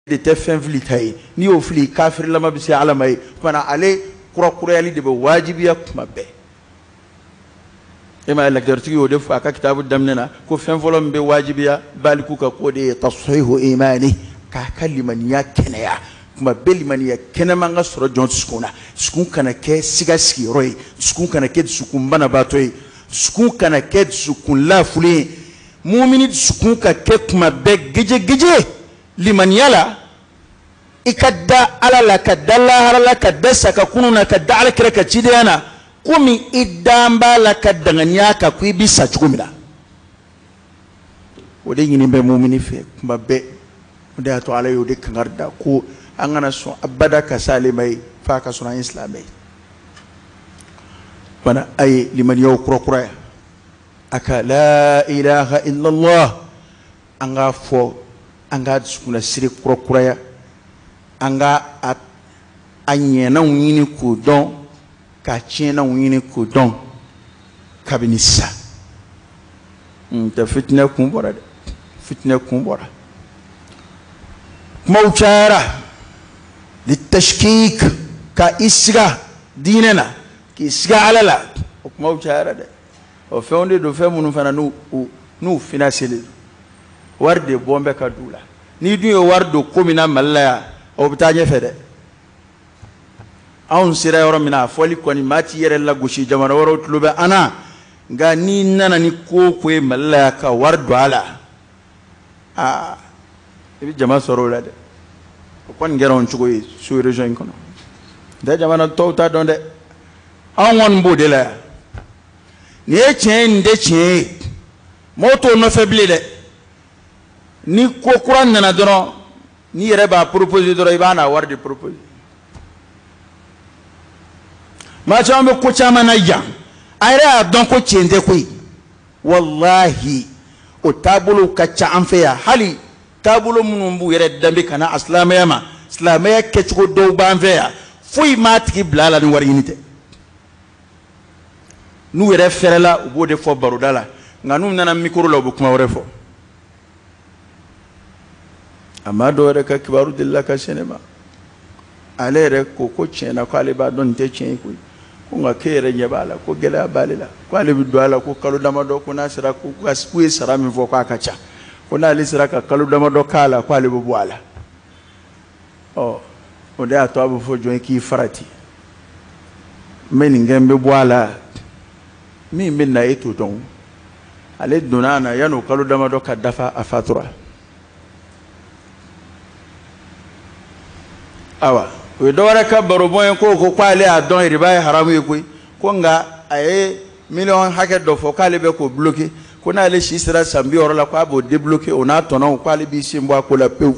De tɛ fɛn fili ta ye. N'i y'o fili, kafirilama bɛ se Ala ma ye. Fana ale kurakurayali de bɛ wajibiya tuma bɛɛ. E ma ye, lakitaritigi y'o de fɔ a ka kitabu daminɛ na ko fɛn fɔlɔ min bɛ wajibiya baliku kan, k'o de ye tasihihu imani, k'a ka limaniya kɛnɛya. Tuma bɛɛ limaniya kɛnɛman ka sɔrɔ jɔn dusukun na. Dusukun kana kɛ siga sigiyɔrɔ ye, dusukun kana kɛ dusukun banabaatɔ ye, dusukun kana kɛ dusukun lafulen ye. Mumini dusukun ka kɛ tuma bɛɛ gejegeje limaniya la, i ka da Ala la, ka da lahara la, ka da sakakunun na, ka da Ala kira ka cidenya na, komi i dan b'a la ka danganiya kan ko i bi sa cogo min na. O de ɲini bɛ mumini fɛ tuma bɛɛ. O de y'a to Ala y'o de kangari da ko an kana sɔn abada ka s'ale ma ye f'a ka sɔrɔ an ye silamɛ ye. Fana a ye limaniyaw kurakuraya, a ka la ilaha illallah, an k'a fɔ, an k'a dusukunnasiri kurakuraya, an ka a ɲɛnaw ɲini k'o dɔn, k'a tiɲɛnaw ɲini k'o dɔn kabini sisan. N tɛ fitinɛ kun bɔra dɛ, fitinɛ kun bɔra, kumaw cayara, litashkik, ka i siga diinɛ na, k'i siga Ala la, o kumaw cayara dɛ. O fɛnw de don, fɛn minnu fana n'u financé don, wari de bɔn bɛ ka d'u la. N'i dun ye wari don ko min na Mali la yan, o bɛ taa ɲɛfɛ dɛ. Anw sera yɔrɔ min na, a fɔli kɔni maa t'i yɛrɛ lagosi, jamana wɛrɛw tulo bɛ an na. Nka n'i nana ni ko o ko ye Mali la yan ka wari don a la, aa, i bɛ jama sɔrɔ o la dɛ. O kɔni kɛra anw cogo ye sous région in kɔnɔ. N tɛ jamana tɔw ta dɔn dɛ, anw kɔni b'o de la yan. Nin ye tiɲɛ ye, nin tɛ tiɲɛ ye, mɔgɔw t'o nɔfɛ bilen dɛ. Ni ko kura nana dɔrɔn, n'i yɛrɛ b'a proposer dɔrɔn, i b'a n'a wari de proposer. Maa caman bɛ ko caman na yan, a yɛrɛ y'a dɔn ko tiɲɛ tɛ koyi. Walahi, o taabolow ka ca an fɛ yan. Hali taabolo minnu b'u yɛrɛ danbe ka na a silamɛya ma, silamɛya kɛcogo dɔw b'an fɛ yan, foyi m'a tigi bila a la ni wari ɲini tɛ. N'u yɛrɛ fɛrɛla, u b'o de fɔ baroda la, nka n'u nana micro la, u bɛ kuma wɛrɛ fɔ. A maa dɔw yɛrɛ ka kibaru delila ka se ne ma, ale yɛrɛ ko ko tiɲɛ na k'ale b'a dɔn nin tɛ tiɲɛ ye koyi, ko nka k'e yɛrɛ ɲɛ b'a la ko gɛlɛya b'ale la, ko ale bɛ don a la ko kalo damadɔ, ko n'a sera ko k'u ye sara min fɔ k'a ka ca, ko n'ale sera ka kalo damadɔ k'a la k'ale bɛ bɔ a la. Ɔ, o de y'a to a bɛ fɔ jɔn ye k'i farati, n bɛ nin kɛ, n bɛ bɔ a la, min bɛ na e t'o dɔn. Ale donna a na yan'o kalo damadɔ ka dafa, a fatura. Awa, o ye dɔwɛrɛ ka barobɔn ye, ko ko k'ale y'a dɔn riba ye haramu ye koyi, ko nka a ye miliyɔn hakɛ dɔ fɔ k'ale bɛ k'o bloquer, ko n'ale si sera san 60 la k'a b'o débloquer, o n'a tɔnɔw, k'ale b'i sen bɔ a ko la pewu.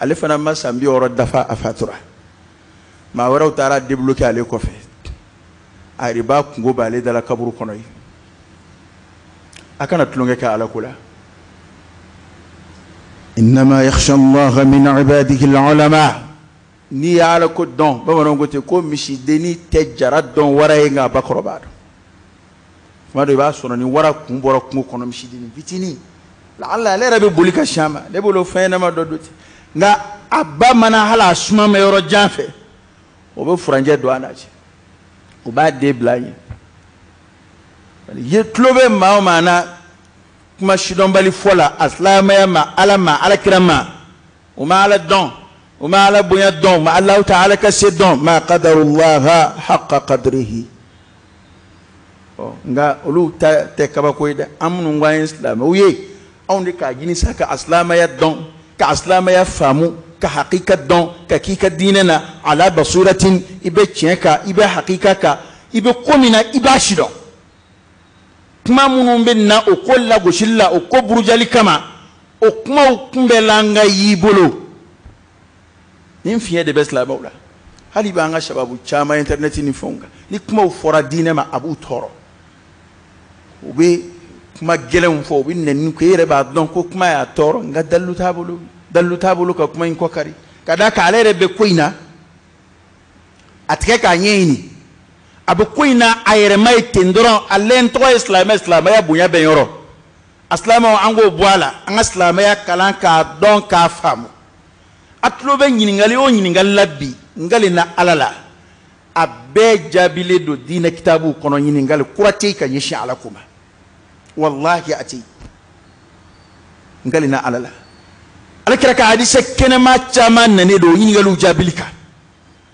Ale fana ma san 60 dafa, a fatura. Maa wɛrɛw taara débloquer ale kɔfɛ. A riba kungo b'ale da la kaburu kɔnɔ yen. A kana tulonkɛ kɛ Ala ko la. Innama yakhsha Allaha min ibadihi al-ulama. N'i ye Ala ko dɔn, bamananw ko ten ko misidennin tɛ jara dɔn wara ye, nka a ba kɔrɔ b'a dɔn. Tuma dɔ i b'a sɔrɔ ni wara kun bɔra kungo kɔnɔ, misidennin fitinin, laala ale yɛrɛ bɛ boli ka si a ma. Ne bolo fɛn ɲɛnama dɔ don ten, nka a ba mana hali a suma mɛn yɔrɔ jan fɛ, o bɛ furancɛ don a n'a cɛ, o b'a den bila a ɲɛ. Ye tulo bɛ maa o maa na kuma sidɔnbali fɔ la a silamɛya ma, Ala ma, Ala kira ma, u ma Ala dɔn, u ma Ala bonya dɔn, u ma Alahu taala ka se dɔn, ma qadarullaha haqqa qadrihi. Ɔ, nka olu ta tɛ kabako ye dɛ. An minnu ko an ye silamɛw ye, anw de k'a ɲini sa ka a silamɛya dɔn, ka a silamɛya faamu, ka hakika dɔn, ka k'i ka diinɛ na ala basiratin, i bɛ tiɲɛ kan, i bɛ hakika kan, i bɛ ko min na i b'a si dɔn. Kuma minnu bɛ na o ko lagosili la, o ko burujali kama, o kumaw kunbɛlan ka y'i bolo. Nin fiɲɛ de bɛ silamɛw la. Hali b'an ka sababu caman internet ni fɛnw kan, ni kumaw fɔra diinɛ ma, a b'u tɔɔrɔ, u bɛ kuma gɛlɛnw fɔ, u bɛ nɛni kɛ, e yɛrɛ b'a dɔn ko kuma y'a tɔɔrɔ, nka dalilu t'a bolo, dalilu t'a bolo ka kuma in kɔ kari, ka d'a kan ale yɛrɛ bɛ ko in na, a tigɛ k'a ɲɛɲini, a bɛ ko in na a yɛrɛ ma ye ten dɔrɔn. Ale n tɔgɔ ye silamɛ, silamɛya bonya bɛ yɔrɔ, a silamɛw an k'o bɔ a la, an ka silamɛya kalan k'a dɔn k'a faamu. A tulo bɛ ɲininkali o ɲininkali la bi, n na Ala la, a bɛɛ jaabilen don diinɛ kitabu kɔnɔ. Ɲininkali kura tɛ yen ka ɲɛsin Ala ko ma, walahi a tɛ yen. N na Ala la, Ala kira ka hadisa kɛnɛma caman nanen don ɲininkaliw jaabili kan.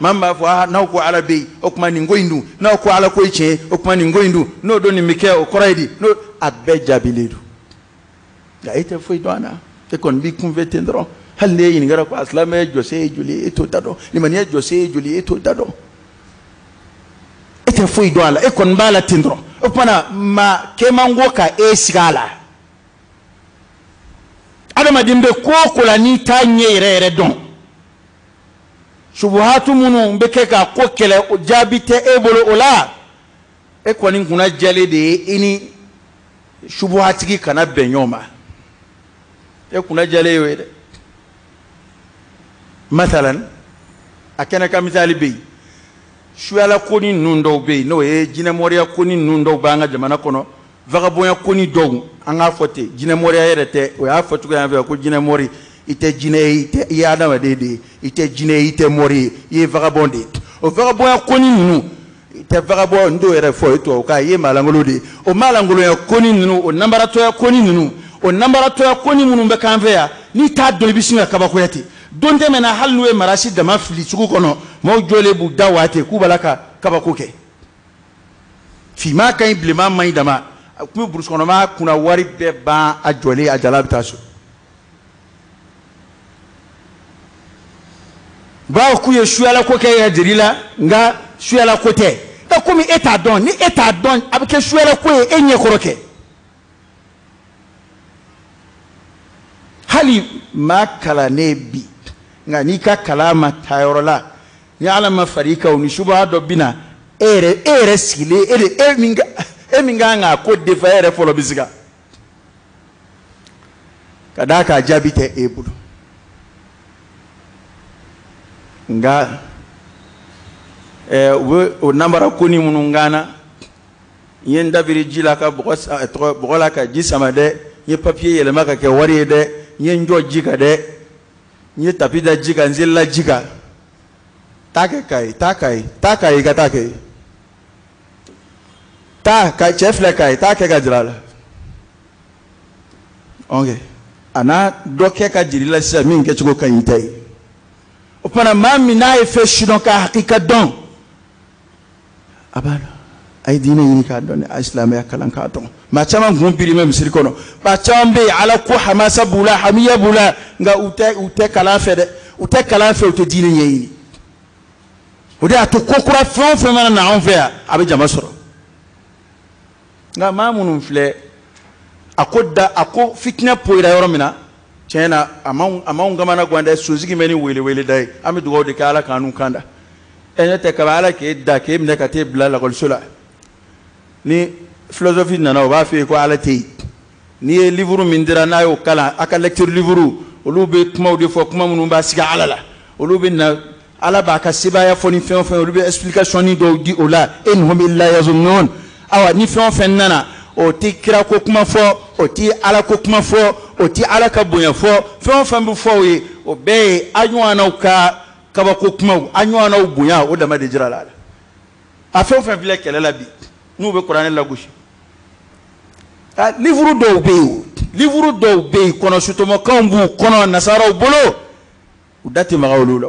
Maa min b'a fɔ aa n'aw ko Ala bɛ yen, o tuma nin ko in dun, n'aw ko Ala ko ye tiɲɛ ye, o tuma nin ko in dun, n'o don nin bɛ kɛ, o kɔrɔ ye di? N'o a bɛɛ jaabilen don. Nka e tɛ foyi dɔn a na, e kɔni b'i kunfɛ ten dɔrɔn. Hali n'e ɲininkara ko a silamɛya jɔsen ye joli ye, e t'o da dɔn. Limaniya jɔsen ye joli ye, e t'o da dɔn. E tɛ foyi dɔn a la, e kɔni b'a la ten dɔrɔn. O tuma na maa kɛ man go ka e sigi a la. Adamaden bɛ ko o ko la, n'i t'a ɲɛ yɛrɛ yɛrɛ dɔn, subuhatu minnu bɛ kɛ ka ko kɛlɛ, o jaabi tɛ e bolo o la. E kɔni kunna jɛlen de ye i ni subuhatigi kana bɛn ɲɔgɔn ma. E kunna jɛlen y'o ye dɛ. Masalan, a kɛnɛ ka misali bɛ yen, suyala koni ninnu dɔw bɛ yen, n'o ye jinɛmɔriya koni ninnu dɔw b'an ka jamana kɔnɔ, vagabɔnya koni dɔw, an k'a fɔ ten, jinɛmɔriya yɛrɛ tɛ, o y'a fɔ cogo y'an fɛ ko jinɛmɔri. I tɛ jinɛ ye, i ye adamaden de ye, i tɛ jinɛ ye, i tɛ mɔri ye, i ye vagabond de ye. O vagabɔnya koni ninnu, i tɛ vagabond, n t'o yɛrɛ fɔ, e tubabukan, i ye maalankolon de ye. O maalankolonya koni ninnu, o nanbaratɔya koni ninnu, o nanbaratɔya koni minnu bɛ k'an fɛ yan, n'i t'a dɔn, i bɛ sin ka kabakoya ten. Don tɛmɛna, hali n'u ye marasi dama fili sugu kɔnɔ, maaw jɔlen b'u da waati k'u b'a la ka kabako kɛ. Finman ka ɲi, bilenman man ɲi dama. A tun bɛ burusi kɔnɔma kunna wari bɛɛ ban, a jɔlen a jala bɛ taa so. Bawo k'u ye suyala ko kɛ yɛrɛ jeli la, nka suyala ko tɛ. Nka komi e t'a dɔn, ni e t'a dɔn, a bɛ kɛ suyala ko ye e ɲɛkɔrɔ kɛ. Hali maa kalannen bi, nka n'i ka kalan ma taa yɔrɔ la, ni Ala ma far'i kan, o ni subaha dɔ bɛ na, e yɛrɛ sigilen, e de e min kan k'a ko defa, e yɛrɛ fɔlɔ bɛ siga. Ka d'a kan jaabi tɛ e bolo. Nka u bɛ o nanbara koni minnu kan na, n ye n dabiri ji la ka bɔgɔ la ka ji sama dɛ, n ye papiye yɛlɛma ka kɛ wari ye dɛ, n ye n jɔ ji kan dɛ, n ye tapi da ji kan, n selila ji kan. Taa kɛ k'a ye, taa k'a ye, taa k'a ye, i ka taa kɛ ye. Taa ka cɛ filɛ k'a ye, taa kɛ ka jira a la. Ok, a n'a dɔ kɛ ka jiri la sisan min kɛcogo ka ɲi ta ye. O tuma na maa min n'a ye fɛn sidɔn k'a hakika dɔn, a b'a dɔn. A ye diinɛ ɲini k'a dɔn, a ye silamɛya kalan k'a dɔn. Maa caman kun biri bɛ misiri kɔnɔ, maa caman bɛ yen Ala ko hamasa b'u la, hamiya b'u la, nka u tɛ kalan fɛ dɛ, u tɛ kalan fɛ, u tɛ diinɛ ɲɛɲini. O de y'a to ko kura fɛn o fɛn mana na anw fɛ yan, a bɛ jama sɔrɔ. Nka maa minnu filɛ, a ko da, a ko fitinɛ poyira yɔrɔ min na, tiɲɛ na a m'anw kamana gan dɛ. Sosigi bɛ ni welewele da ye, an bɛ dugawu de kɛ Ala k'an n'u kan da. Ɛ n'o tɛ kaban Ala k'e da k'e minɛ ka t'e bila lakɔliso la, ni philosophie nana o b'a fɔ e ye ko Ala tɛ yen. N'i ye livre min dira n'a y'o kalan, a ka lecture livre, olu bɛ kumaw de fɔ, kuma minnu b'a sigi Ala la, olu bɛ na Ala b'a ka sebaaya fɔ ni fɛn o fɛn, olu bɛ explication ni dɔw di o la. In hum illa yazunnun. Awa ni fɛn o fɛn nana, o tɛ kira ko kuma fɔ, o tɛ Ala ko kuma fɔ, o tɛ Ala ka bonya fɔ, fɛn o fɛn bɛ fɔ o ye, o bɛɛ ye a ɲɔgɔnnaw ka kabako kumaw, a ɲɔgɔnnaw bonya, o dama de jira la. A fɛn o fɛn filɛ kɛlɛ la bi, n'u bɛ kuranɛ lagosi, livre dɔw bɛ yen, livre dɔw bɛ yen, kɔnɔsutɔmɔkanw b'u kɔnɔ nasaraw bolo, u da tɛ maga olu la.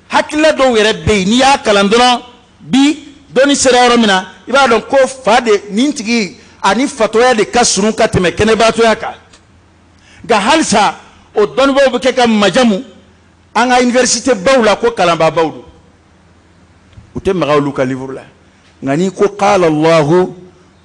Hakilila dɔw yɛrɛ bɛ yen, n'i y'a kalan dɔrɔn bi, dɔnni sera yɔrɔ min na, i b'a dɔn ko fa de nin tigi ani fatɔya de ka surun ka tɛmɛ kɛnɛbaatɔya kan. Nka halisa o dɔnnibaw bɛ kɛ ka majamu an ka université baw la ko kalanbaabaw don, u tɛ maga olu ka livre la. Nka n'i ko qala Allahu,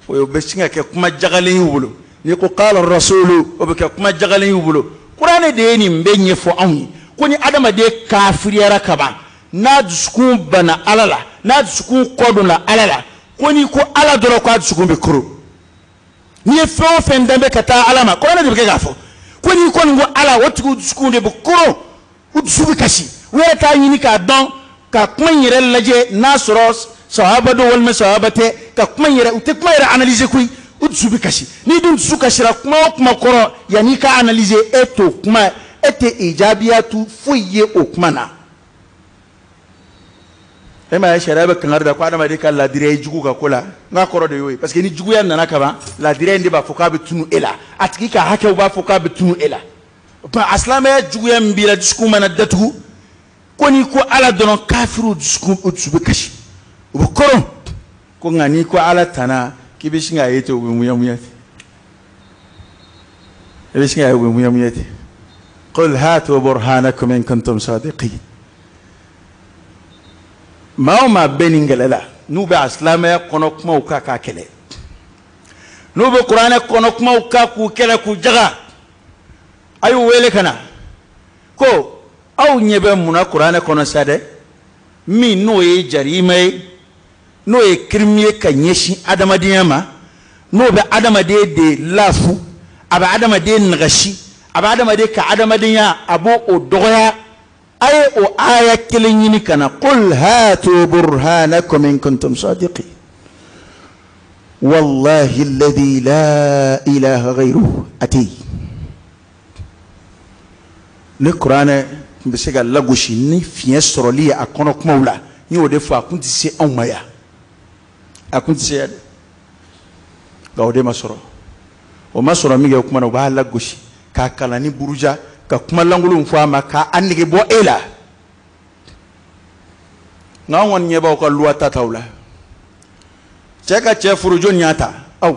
o bɛ sin ka kɛ kuma jagalen y'u bolo. N'i ko qala rasulu, o bɛ kɛ kuma jagalen y'u bolo. Kuranɛ de ye nin bɛɛ ɲɛfɔ anw ye, ko ni adamaden kafiriyara kaban, n'a dusukun banna Ala la, n'a dusukun kɔ donna Ala la, ko n'i ko Ala dɔrɔn k'a dusukun bɛ koro. N'i ye fɛn o fɛn danbe ka taa Ala ma, kuranɛ de bɛ kɛ k'a fɔ ko n'i kɔni ko Ala, o tigi dusukun de bɛ koro, u dusu bɛ kasi, u yɛrɛ t'a ɲini k'a dɔn, ka kuma in yɛrɛ lajɛ n'a sɔrɔ sahaba don walima sahaba tɛ, ka kuma in yɛrɛ, u tɛ kuma yɛrɛ analyser koyi, u dusu bɛ kasi. N'i dun dusu kasira kuma o kuma kɔrɔ, yanni i ka analyser, e t'o kuma, E tɛ ijabiyatu foyi ye o kuma na. E m'a ye sariya bɛ kangari da ko adamaden ka ladiriya i jugu ka ko la, n k'a kɔrɔ de y'o ye, parce que ni juguya nana kaban, ladiriya in de b'a fɔ k'a bɛ tunu e la, a tigi ka hakɛw b'a fɔ k'a bɛ tunu e la. O tuma a silamɛya juguya min b'i la, dusukun mana datugu ko n'i ko Ala dɔrɔn, kafiriw dusukun, o dusu bɛ kasi, u bɛ kɔrɔn ko, nka n'i ko Ala tana k'i bɛ sin k'a ye ten, u bɛ muɲamuɲa ten, i bɛ sin k'a ye u bɛ muɲamuɲa ten. Qul hatu burhanakum in kuntum sadiqin. Maa o maa bɛ nin kɛlɛ la, n'u bɛ a silamɛya kɔnɔ kumaw kan k'a kɛlɛ, n'u bɛ kuranɛ kɔnɔ kumaw kan k'u kɛlɛ k'u jaga, a y'u wele ka na ko aw ɲɛ bɛ mun na kuranɛ kɔnɔ sa dɛ, min n'o ye jarima ye, n'o ye kirimi ye ka ɲɛsin adamadenya ma, n'o bɛ adamaden de lafu, a bɛ adamaden nagasi, a bɛ adamaden ka adamadenya, a b'o o dɔgɔya. A ye o aya kelen ɲini ka na, qul hatu burhanakum in kuntum sadiqin. Wallahi alladhi la ilaha ghayruhu a tɛ yen. Ni kuranɛ tun bɛ se ka lagosi ni fiɲɛ sɔrɔli ye a kɔnɔ kumaw la, n y'o de fɔ, a kun tɛ se anw ma yan, a kun tɛ se yan dɛ, nka o de ma sɔrɔ. O ma sɔrɔ min kɛ, o kuma na u b'a lagosi k'a kalan ni buruja, ka kuma lankolonw fɔ a ma, k'a nege bɔ e la. Nka anw kɔni ɲɛ b'aw ka luwa tataw la. Cɛ ka cɛ furu, jɔnni y'a ta? Aw.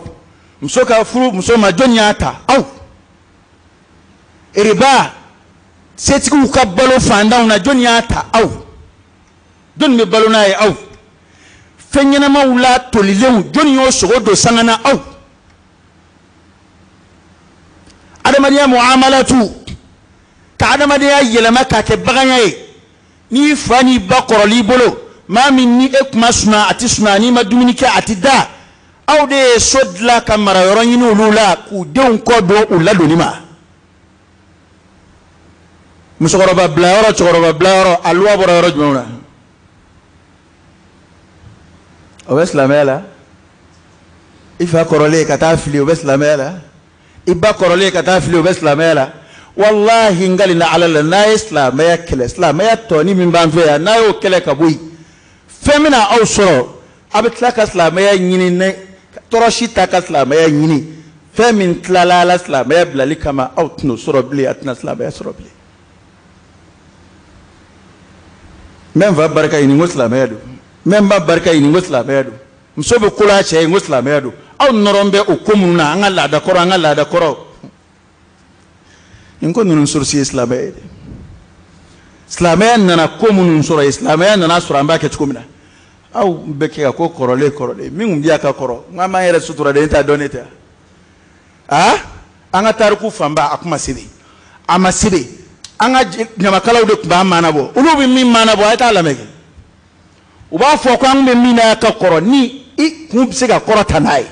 Muso ka furu muso ma, jɔnni y'a ta? Aw. Riba, setigiw ka balo fantanw na, jɔnni y'a ta? Aw. Jɔnni bɛ balo n'a ye? Aw. Fɛn ɲɛnamaw la tolilenw, jɔnni y'o sogo don sanga na? Aw. Adamadenya muamalatu, ka adamadenya yɛlɛma k'a kɛ baganya ye, n'i fa n'i ba kɔrɔl'i bolo, maa min ni e kuma suna a tɛ suna, n'i ma dumuni kɛ a tɛ da, aw de ye so dilan ka marayɔrɔ ɲini olu la k'u denw kɔ don u ladonni ma. Musokɔrɔba bilayɔrɔ, cɛkɔrɔba bilayɔrɔ, a luwa bɔra yɔrɔ jumɛnw na? O bɛ silamɛya la. I fa kɔrɔlen ka taa fili, o bɛ silamɛya la. I ba kɔrɔlen ka taa fili, o bɛ silamɛya la. Walahi, n kalila Ala la, n'a ye silamɛya kɛlɛ, silamɛya tɔni min b'an fɛ yan, n'a y'o kɛlɛ ka bɔ yen, fɛn bɛna aw sɔrɔ, a bɛ tila ka silamɛya ɲini, ne tɔɔrɔsi ta ka silamɛya ɲini, fɛn min tilala a la silamɛya bilali kama, aw tɛn'o sɔrɔ bilen, a tɛna silamɛya sɔrɔ bilen. N bɛ n fa barika ɲini, n ko silamɛya don. N bɛ n ba barika ɲini, n ko silamɛya don. Muso bɛ kolo a cɛ ye, n ko silamɛya don. Aw nɔrɔ bɛ o ko minnu na, an ka laada kɔrɔ, an ka laada kɔrɔ, nin ko ninnu source ye silamɛya ye dɛ. Silamɛya nana ko minnu sɔrɔ yen, silamɛya nana sɔrɔ an b'a kɛ cogo min na, aw bɛ kɛ ka ko kɔrɔlen kɔrɔlen min tun bɛ yan ka kɔrɔ, n k'an b'an yɛrɛ sutura de, n t'a dɔn ne tɛ. Aa, an ka tariku fanba, a kuma sɛbɛn, a ma sɛbɛn, an ka ɲamakalaw de tun b'a maanabɔ. Olu bɛ min maanabɔ, a ye t'a lamɛn kɛ, u b'a fɔ ko an bɛ min na ka kɔrɔ, ni i kun bɛ se ka kɔrɔta n'a ye.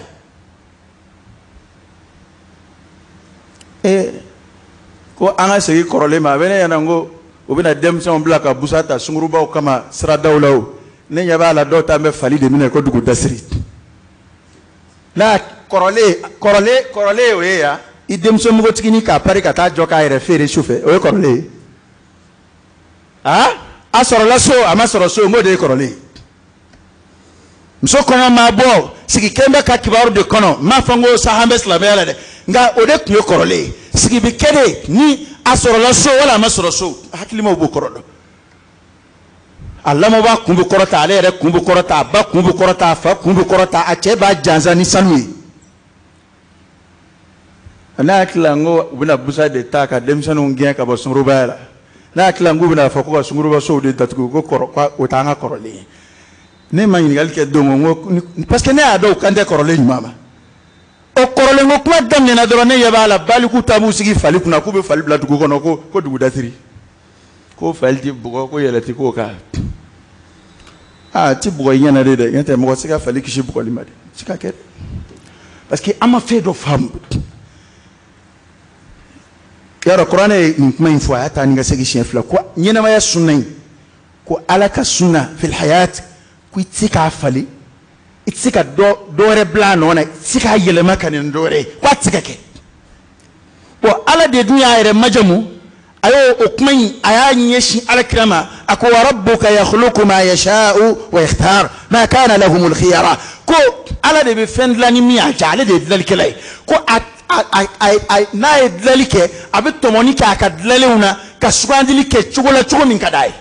Ee, ko an ka segin kɔrɔlen ma, a bɛ ne ɲɛna n ko u bɛna denmisɛnw bila ka busa ta sungurubaw kama siradaw la. O ne ɲɛ b'a la, dɔw ta bɛ fali de minɛ ko dugu dasiri n'a kɔrɔlen kɔrɔlen kɔrɔlen. O ye yan i denmuso npogotiginin k'a pari ka taa jɔ k'a yɛrɛ feere su fɛ, o ye kɔrɔlen ye. Aa, a sɔrɔla so, a ma sɔrɔ so, n k'o de ye kɔrɔlen ye. Muso kɔnɔ maa bɔ sigi kɛn bɛ ka kibaru de kɔnɔ, n m'a fɔ n ko sahan bɛ silamɛya la dɛ, nka o de tun ye kɔrɔlen ye. Sigi bɛ kɛ de ni a sɔrɔla so wala a ma sɔrɔ so, hakilimaw b'o kɔrɔ dɔn. A lamɔbaa kun bɛ kɔrɔta, ale yɛrɛ kun bɛ kɔrɔta, a ba kun bɛ kɔrɔta, a fa kun bɛ kɔrɔta, a cɛ b'a jansa ni sanu ye. Ne hakili la n ko u bɛna busa de ta ka denmisɛnninw gɛn ka bɔ sungurubaya la. Ne hakili la n k'u bɛna fɔ ko ka sungurubasow de datugu, ko kɔrɔ ko o t'an ka kɔrɔlen ye. Ne ma ɲininkali kɛ don ko n ko parce que ne y'a dɔn u kan tɛ kɔrɔlen ɲuman ma. O kɔrɔlen ko kuma daminɛna dɔrɔn, ne ɲɛ b'a la, baliku ta b'u sigi fali kunna k'u bɛ fali bila dugu kɔnɔ, ko dugu dasiri, ko fali ti bugɔ, ko yɛlɛ ti k'o kan. Aa, ti bugɔ i ɲɛna de dɛ, n'o tɛ mɔgɔ tɛ se ka fali kisi bugɔli ma dɛ, se ka kɛ dɛ, parce que an ma fɛn dɔ faamu. Yarɔ, kuranɛ ye nin kuma in fɔ, a y'a taa ni ka segin siɲɛ fila, ko ɲɛnamaya sunna in, ko Ala ka sunna fil hayat, ko i tɛ se k'a falen, i tɛ se ka dɔ wɛrɛ bila a nɔ na, i tɛ se k'a yɛlɛma ka nin dɔ wɛrɛ ye, ko a tɛ se ka kɛ. Bon, Ala de dun y'a yɛrɛ majamu. A y'o o kuma in, a y'a ɲɛsin Alakira ma. A ko: wa rabbuka yakhluqu ma yasha'u wa yakhtar ma kana lahumul khiyara. Ko Ala de bɛ fɛn dilan ni min y'a diya, ale de ye dilanlikɛla ye. Ko a a a a n'a ye dilanli kɛ, a bɛ tɔmɔni kɛ a ka dilanlenw na ka sugandili kɛ cogo la, cogo min ka d'a ye.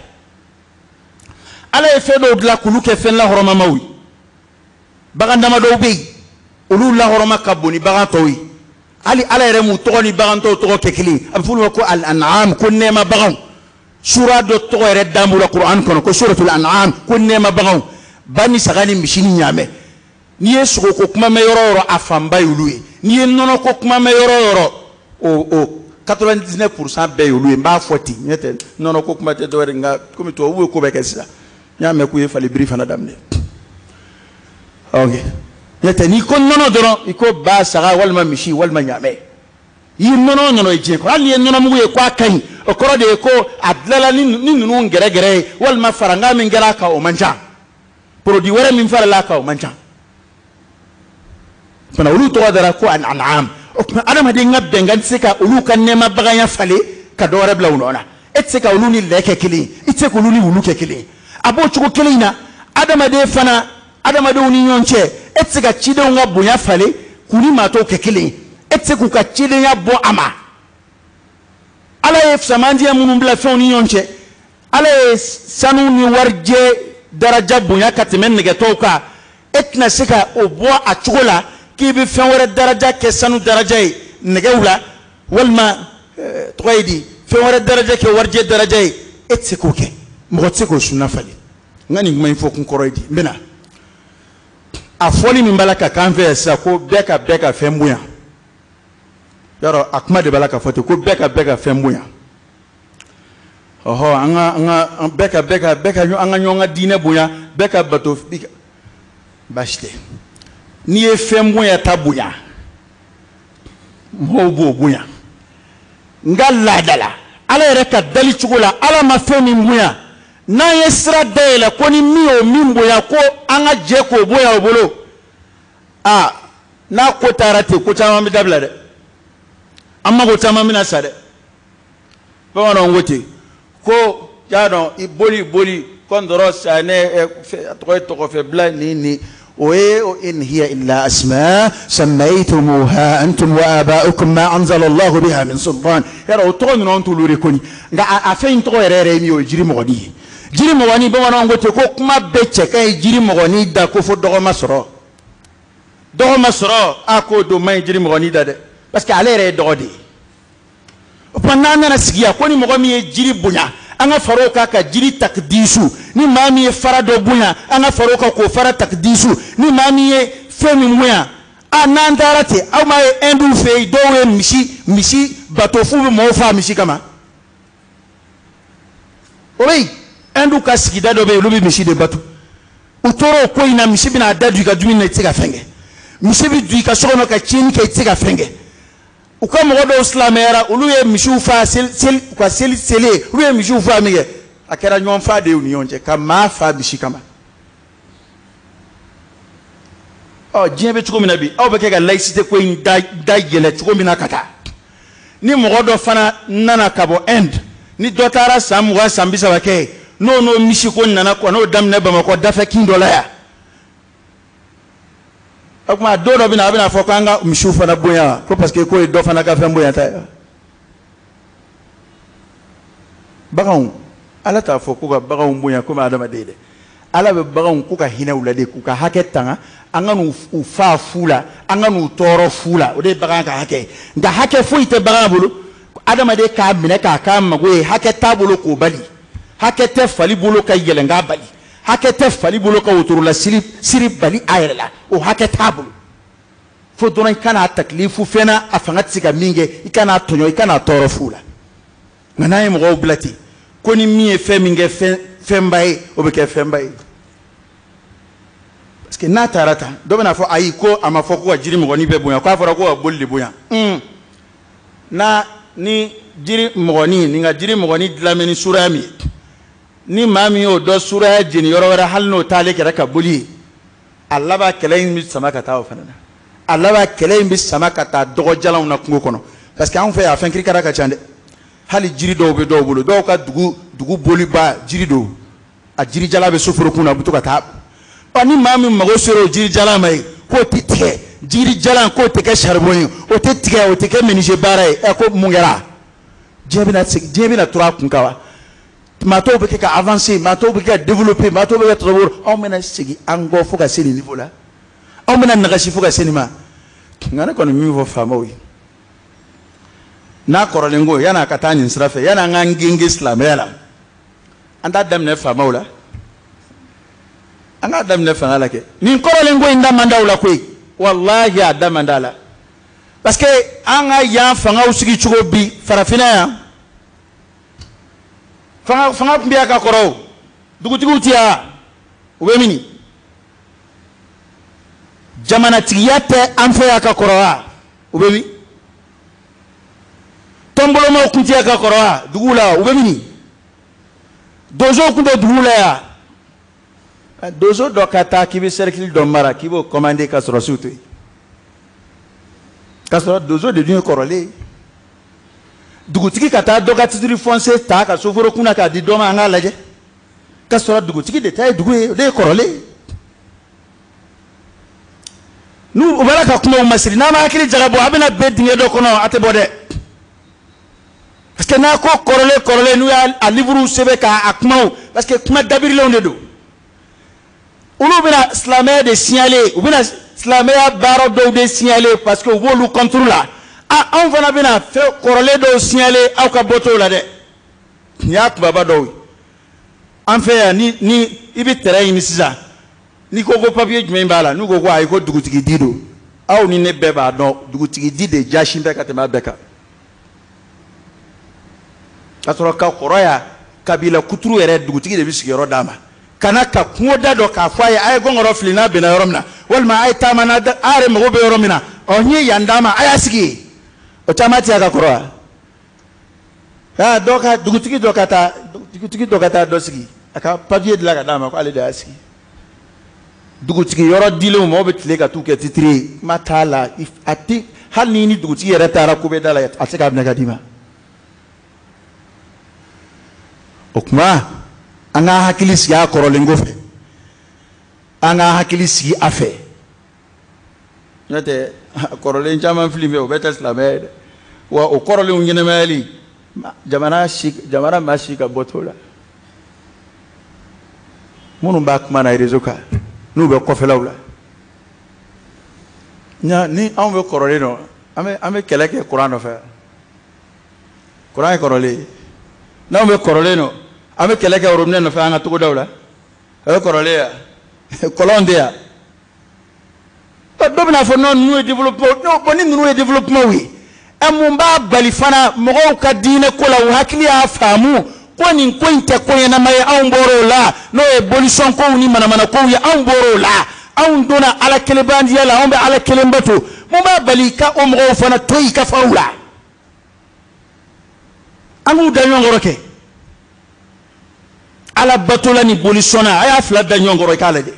Ala ye fɛn dɔw dilan k'olu kɛ fɛn lahɔrɔmamaw ye. Bagan damadɔw bɛ yen, olu lahɔrɔma ka bon ni bagan tɔw ye. Hali Ala yɛrɛ m'u tɔgɔ ni bagan tɔw tɔgɔ kɛ kelen ye. A bɛ f'olu ma ko al-an'am, ko nɛɛma baganw. Sura dɔ tɔgɔ yɛrɛ d'an bolo Kuran kɔnɔ ko suratul an'am, ko nɛɛma baganw, ba ni saga ni misi ni ɲaamɛ. N'i ye sogoko kuma mɛn yɔrɔ o yɔrɔ, a fanba ye olu ye. N'i ye nɔnɔko kuma mɛn yɔrɔ o yɔrɔ, o 99% bɛɛ ye olu ye. N b'a fɔ ten, n'o tɛ nɔnɔko kuma tɛ dɔwɛrɛ. Nka komi tubabuw ye ko bɛɛ kɛ sisan, n y'a mɛn k'u ye fali biri fana daminɛ. Ok, n'o tɛ n'i ko nɔnɔ dɔrɔn, i ko ba, saga walima misi walima ɲaamɛ. I ye nɔnɔ o nɔnɔ ye diɲɛ kɔnɔ, hali n'i ye nɔnɔmugu ye k'a ka ɲi, o kɔrɔ de ye ko a dilanna ni ninnu gɛrɛgɛrɛ ye, walima farankan min kɛra a kan, o man ca. Produit wɛrɛ min farala a kan, o man ca fana. Olu tɔgɔ dara ko an'am. O tuma, adamaden ka bɛnkan tɛ se ka olu ka nɛɛma baganya falen ka dɔ wɛrɛ bila u nɔ na. E tɛ se ka olu ni lɛ kɛ kelen ye, i tɛ se k'olu ni wulu kɛ kelen ye. A b'o cogo kelen in na, adamaden fana, adamadenw ni ɲɔgɔn cɛ, e tɛ se ka cidenw ka bonya falen k'u ni maa tɔw kɛ kelen ye. E tɛ se k'u ka cidenya bɔ a ma. Ala ye samandiya minnu bila fɛnw ni ɲɔgɔn cɛ, Ala ye sanu ni warijɛ daraja bonya ka tɛmɛ nɛgɛtɔw kan, e tɛna se ka o bɔ a cogo la k'i bɛ fɛn wɛrɛ daraja kɛ sanu daraja ye nɛgɛw la, walima tɔgɔ ye di, fɛn wɛrɛ daraja kɛ warijɛ daraja ye. E tɛ se k'o kɛ, mɔgɔ tɛ se k'o sunna falen. N ka nin kuma in fɔ kun kɔrɔ ye di? N bɛna a fɔli min b'a la ka k'an fɛ yan sisan, ko bɛɛ ka fɛn bonya. Yarɔ, a kuma de b'a la ka fɔ ten ko bɛɛ ka fɛn bonya. Ɔhɔ, an ka an bɛɛ ka an ka ɲɔgɔn ka diinɛ bonya, bɛɛ ka bato. Baasi tɛ. N'i ye fɛn bonya ta bonya, mɔgɔw b'o bonya. Nka laada la, Ala yɛrɛ ka dali cogo la, Ala ma fɛn min bonya, n'an ye sira dayɛlɛ ko ni min y'o min bonya, ko an ka jɛ k'o bonya o bolo, aa, n'a ko taara ten, ko caman bɛ dabila dɛ. An mago caman bɛna sa dɛ. Bamananw ko ten ko y'a dɔn, i boli boli kɔndɔrɔ sanɛ, a tɔgɔ ye tɔgɔfɛ bila nin o ye. In hiya illa asma sammaytumuha antum wa aba'ukum ma anzala Allahu biha min sultan. Yara, o tɔgɔ ninnu, an t'olu de kɔni. Nka a fɛn in tɔgɔ yɛrɛ yɛrɛ ye min ye, o ye jiri mɔgɔni ye. Jiri mɔgɔni, bamananw ko ten ko kuma bɛɛ cɛ ka ɲi jiri mɔgɔni da, ko fo dɔgɔ ma sɔrɔ, dɔgɔ ma sɔrɔ. A k'o don man ɲi jiri mɔgɔni da dɛ, parce que ale yɛrɛ ye dɔgɔ de ye. O tuma, n'an nana sigi yan ko ni mɔgɔ min ye jiri bonya, an ka fara o kan ka jiri takidisu. Ni maa min ye fara dɔ bonya, an ka fara o kan k'o fara takidisu. Ni maa min ye fɛn min bonya, a n'an taara ten, aw m'a ye Hindu fɛ yen, dɔw ye misi bato f'u bɛ mɔgɔw faa misi kama. O bɛ yen. Hindu ka sigida dɔ bɛ yen, olu bɛ misi de bato. U tora o ko in na, misi bɛna a da don i ka dumuni na, i tɛ se ka fɛn kɛ. Misi bɛ don i ka so kɔnɔ ka tiɲɛni kɛ, i tɛ se ka fɛn kɛ. U ka mɔgɔ dɔw silamɛyara, olu ye misiw fa seli, seli u ka seli selen, olu ye misiw fa min kɛ, a kɛra ɲɔgɔn fa de ye u ni ɲɔgɔn cɛ, ka maa fa misi kama. Ɔ, diɲɛ bɛ cogo min na bi, aw bɛ kɛ ka laïcité ko in da yɛlɛ cogo min na ka taa, ni mɔgɔ dɔ fana nana ka bɔ Inde, ni dɔ taara san 20, san 30 kɛ, n'o misiko nana kɔ, n'o daminɛ Bamakɔ dafɛ kin dɔ la yan, o tuma, don dɔ bɛ na, a bɛna fɔ k'an ka misiw fana bonya, ko parce que k'o ye dɔ fana ka fɛn bonya ta ye. Baganw, Ala t'a fɔ ko ka baganw bonya komi adamaden dɛ. Ala bɛ baganw ko ka hinɛ u la de, k'u ka hakɛ tanga, an ka n'u fa fu la, an ka n'u tɔɔrɔ fu la. O de ye bagan ka hakɛ ye. Nka hakɛ foyi tɛ bagan bolo adamaden k'a minɛ k'a k'a mago ye. Hakɛ t'a bolo k'o bali. Hakɛ tɛ fali bolo ka yɛlɛn k'a bali. Hakɛ tɛ fali bolo ka wotorola siri siri bali a yɛrɛ la. O hakɛ t'a bolo. Fo dɔrɔn i kan'a takilifu fɛn na, a fanga tɛ se ka min kɛ, i kan'a tɔɲɔ, i kan'a tɔɔrɔ fu la. Nka n'an ye mɔgɔw bila ten ko ni min ye fɛn min kɛ fɛn fɛnba ye, o bɛ kɛ fɛnba ye. Parce que n'a taara tan, dɔ bɛna fɔ ayi, ko a ma fɔ ko ka jiri mɔgɔnin bɛɛ bonya, k'a fɔra ko ka boli de bonya. N'a ni jiri mɔgɔnin nin ka jiri mɔgɔnin dilan bɛ ni suraya min ye, ni maa min y'o dɔn suraya jeni yɔrɔ wɛrɛ, hali n'o t'ale kɛra ka boli ye, a laban kɛlɛ in bɛ sama ka taa o fana na. A laban kɛlɛ in bɛ sama ka taa dɔgɔjalanw na kungo kɔnɔ, parce que anw fɛ yan, a fɛn kirikara ka ca dɛ. Hali jiri dɔw bɛ dɔw bolo, dɔw ka dugu boliba jiri don, a jirijala bɛ soforokun na, u bɛ to ka taa. Ɔ ni maa min mago sera o jirijala ma ye, k'o tɛ tigɛ, jirijalan k'o tɛ kɛ charbon ye, o tɛ tigɛ, o tɛ kɛ menuisier baara ye. Ɛ ko mun kɛra? Diɲɛ bɛna segin, diɲɛ bɛna turu a kun kan wa? Maa tɔw bɛ kɛ ka avancer, maa tɔw bɛ kɛ ka développer, maa tɔw bɛ kɛ tɔbɔ, anw bɛna segin an kɔ fo ka se nin niveau la, anw bɛna nagasi fo ka se nin ma. Nka ne kɔni min fɔ faamaw ye, n'a kɔrɔlen ko yan'a ka taa nin sira fɛ, yan'an k'an genge silamɛya la, an t'a daminɛ faamaw la, an k'a daminɛ fanga la kɛ. Nin kɔrɔlen ko in da man d'aw la koyi, walahi a da man d'a la, parce que an ka yan fangaw sigi cogo bi farafinna yan, fanga tun bɛ yan ka kɔrɔ o, dugutigiw tɛ yan, u bɛ min? Jamanatigiya tɛ an fɛ yan ka kɔrɔ wa, u bɛ min? Tɔnbolomaw tun tɛ yan ka kɔrɔ wa, duguw la, u bɛ min? Donsow tun tɛ duguw la yan. Donso dɔ ka taa k'i bɛ cercle dɔ mara, k'i b'o commander ka sɔrɔsiw to yen, k'a sɔrɔ donso de dun ye kɔrɔlen ye. Dugutigi ka taa dɔ ka titre foncier ta ka soforo kunna k'a di dɔ ma, an k'a lajɛ, k'a sɔrɔ dugutigi de ta ye dugu ye, o de ye kɔrɔlen ye. N'u u b'a la ka kumaw masiri, n'a ma hakili jagabɔ, a bɛna bɛn dingɛ dɔ kɔnɔ, a tɛ bɔ dɛ. Parce que n'a ko kɔrɔlen kɔrɔlen, n'u y'a livre sɛbɛn k'a kumaw, parce que kuma dabirilenw de don, olu bɛna silamɛya de signaler, u bɛna silamɛya baara dɔw de signaler, parce que u b'olu contre la. Ah, anw fana bɛna fɛn kɔrɔlen dɔw signaler, aw ka bɔ t'o la dɛ. Nin y'a kumaba dɔw ye an fɛ yan. Ni i bɛ terrain ɲini sisan, n'i ko ko papier jumɛn b'a la, n'u ko ko ayi, ko dugutigi di don, aw ni ne bɛɛ b'a dɔn dugutigi di de jasin bɛ ka tɛmɛ a bɛɛ kan. Ka sɔrɔ ka kɔrɔ yan, kabila kuturu yɛrɛ dugutigi de bɛ sigiyɔrɔ d'a ma, ka na ka kungoda dɔ k'a fɔ a ye, a ye gɔngɔrɔ fili n'a bɛnna yɔrɔ min na, walima a ye taama n'a a yɛrɛ mago bɛ yɔrɔ min na, ɔ n ye yan d'a ma, a y'a sigi yen. O caman tɛ a ka kɔrɔ wa? Aa, dɔ ka dugutigi dɔ ka taa, dugutigi dɔ ka taa dɔ sigi, a ka papier dilan ka d'a ma ko ale de y'a sigi. Dugutigi yɔrɔ dilenw, mɔgɔw bɛ tile ka t'u kɛ titiri ye, kuma t'a la, a tɛ hali ni ni dugutigi yɛrɛ taara ko bɛ da la, a tɛ se k'a minɛ ka d'i ma. O tuma an k'an hakili sigi a kɔrɔlen ko fɛ, an k'an hakili sigi a fɛ. N'o tɛ kɔrɔlen caman fili bɛ, o bɛɛ tɛ silamɛya ye dɛ. Wa o kɔrɔlenw ɲɛnɛmayali, jamana maa si ka bɔ t'o la. Minnu b'a kuma na réseau kan, n'u bɛ kɔfɛlaw la, ni anw bɛ kɔrɔlen dɔn, an bɛ kɛlɛ kɛ kuran nɔfɛ. Kuran ye kɔrɔlen ye. N'anw bɛ kɔrɔlen dɔn, an bɛ kɛlɛ kɛ robinet nɔfɛ an ka togodaw la, o ye kɔrɔlen ye, kɔlɔn tɛ yan. Dɔ bɛna fɔ non, ninnu ye développement, non, bon, ni ninnu ye développement ye, ɛ mun b'a bali fana mɔgɔw ka diinɛ ko la, u hakili y'a faamu ko nin ko in tɛ ko ɲɛnama ye, anw bɔr'o la, n'o ye bolisɔn kow ni manamana kow ye, anw bɔr'o la, anw donna ala kelenbandiya la, anw bɛ ala kelen bato. Mun b'a bali ka o mɔgɔw fana to yen ka faraw la, an k'u da ɲɔgɔn kɔrɔ kɛ ala batola ni bolisɔnna, a y'a fila da ɲɔgɔn kɔrɔ i k'a lajɛ,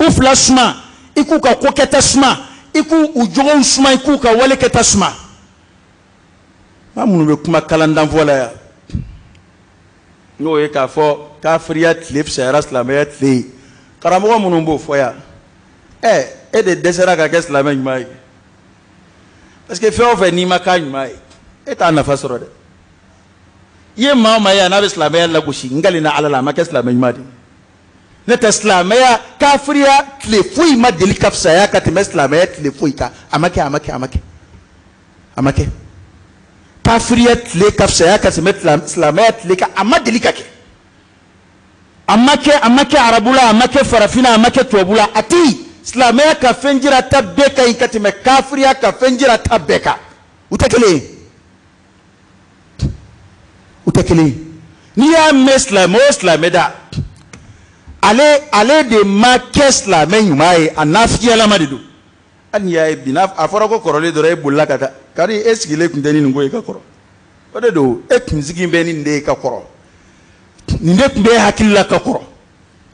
u fila suma, i k'u ka ko kɛta suma, i k'u u jogow suma, i k'u ka wale kɛta suma. Maa minnu bɛ kuma kalandanfɔ la yan, n'o ye k'a fɔ kafiriya tile fisayara silamɛya tile ye, karamɔgɔ minnu b'o fɔ yan, ɛ e de dɛsɛra ka kɛ silamɛ ɲuman ye, parce que fɛn o fɛn n'i ma k'a ɲuman ye, e t'a nafa sɔrɔ dɛ. I ye maa o maa ye yan n'a bɛ silamɛya lagosi, n kalenna ala la, a ma kɛ silamɛ ɲuman de ye. Ne tɛ silamɛya kafiriya tile foyi ma deli ka fisaya ka tɛmɛ silamɛya tile foyi kan, a ma kɛ, a ma kɛ, a ma kɛ, a ma kɛ. Kafiriya tile ka fisaya ka tɛmɛ silamɛya tile kan, a ma deli ka kɛ, a ma kɛ, a ma kɛ arabu la, a ma kɛ farafinna, a ma kɛ tubabu la, a tɛ yen. Silamɛya ka fɛn jira ta bɛɛ ka ɲi ka tɛmɛ kafiriya ka fɛn jira ta bɛɛ kan, u tɛ kelen ye, u tɛ kelen ye. N'i y'a mɛn silamɛ o silamɛ da, ale de ma kɛ silamɛ ɲuman ye, a nafigiyalama de don. Hali n'i y'a ye bi, n'a a fɔra ko kɔrɔlen dɔrɔn, e bolila ka taa, kari e sigilen tun tɛ ni nin ko ye ka kɔrɔ, o de don, e kun sigi bɛ ni nin de ye ka kɔrɔ, nin de tun bɛ e hakili la ka kɔrɔ,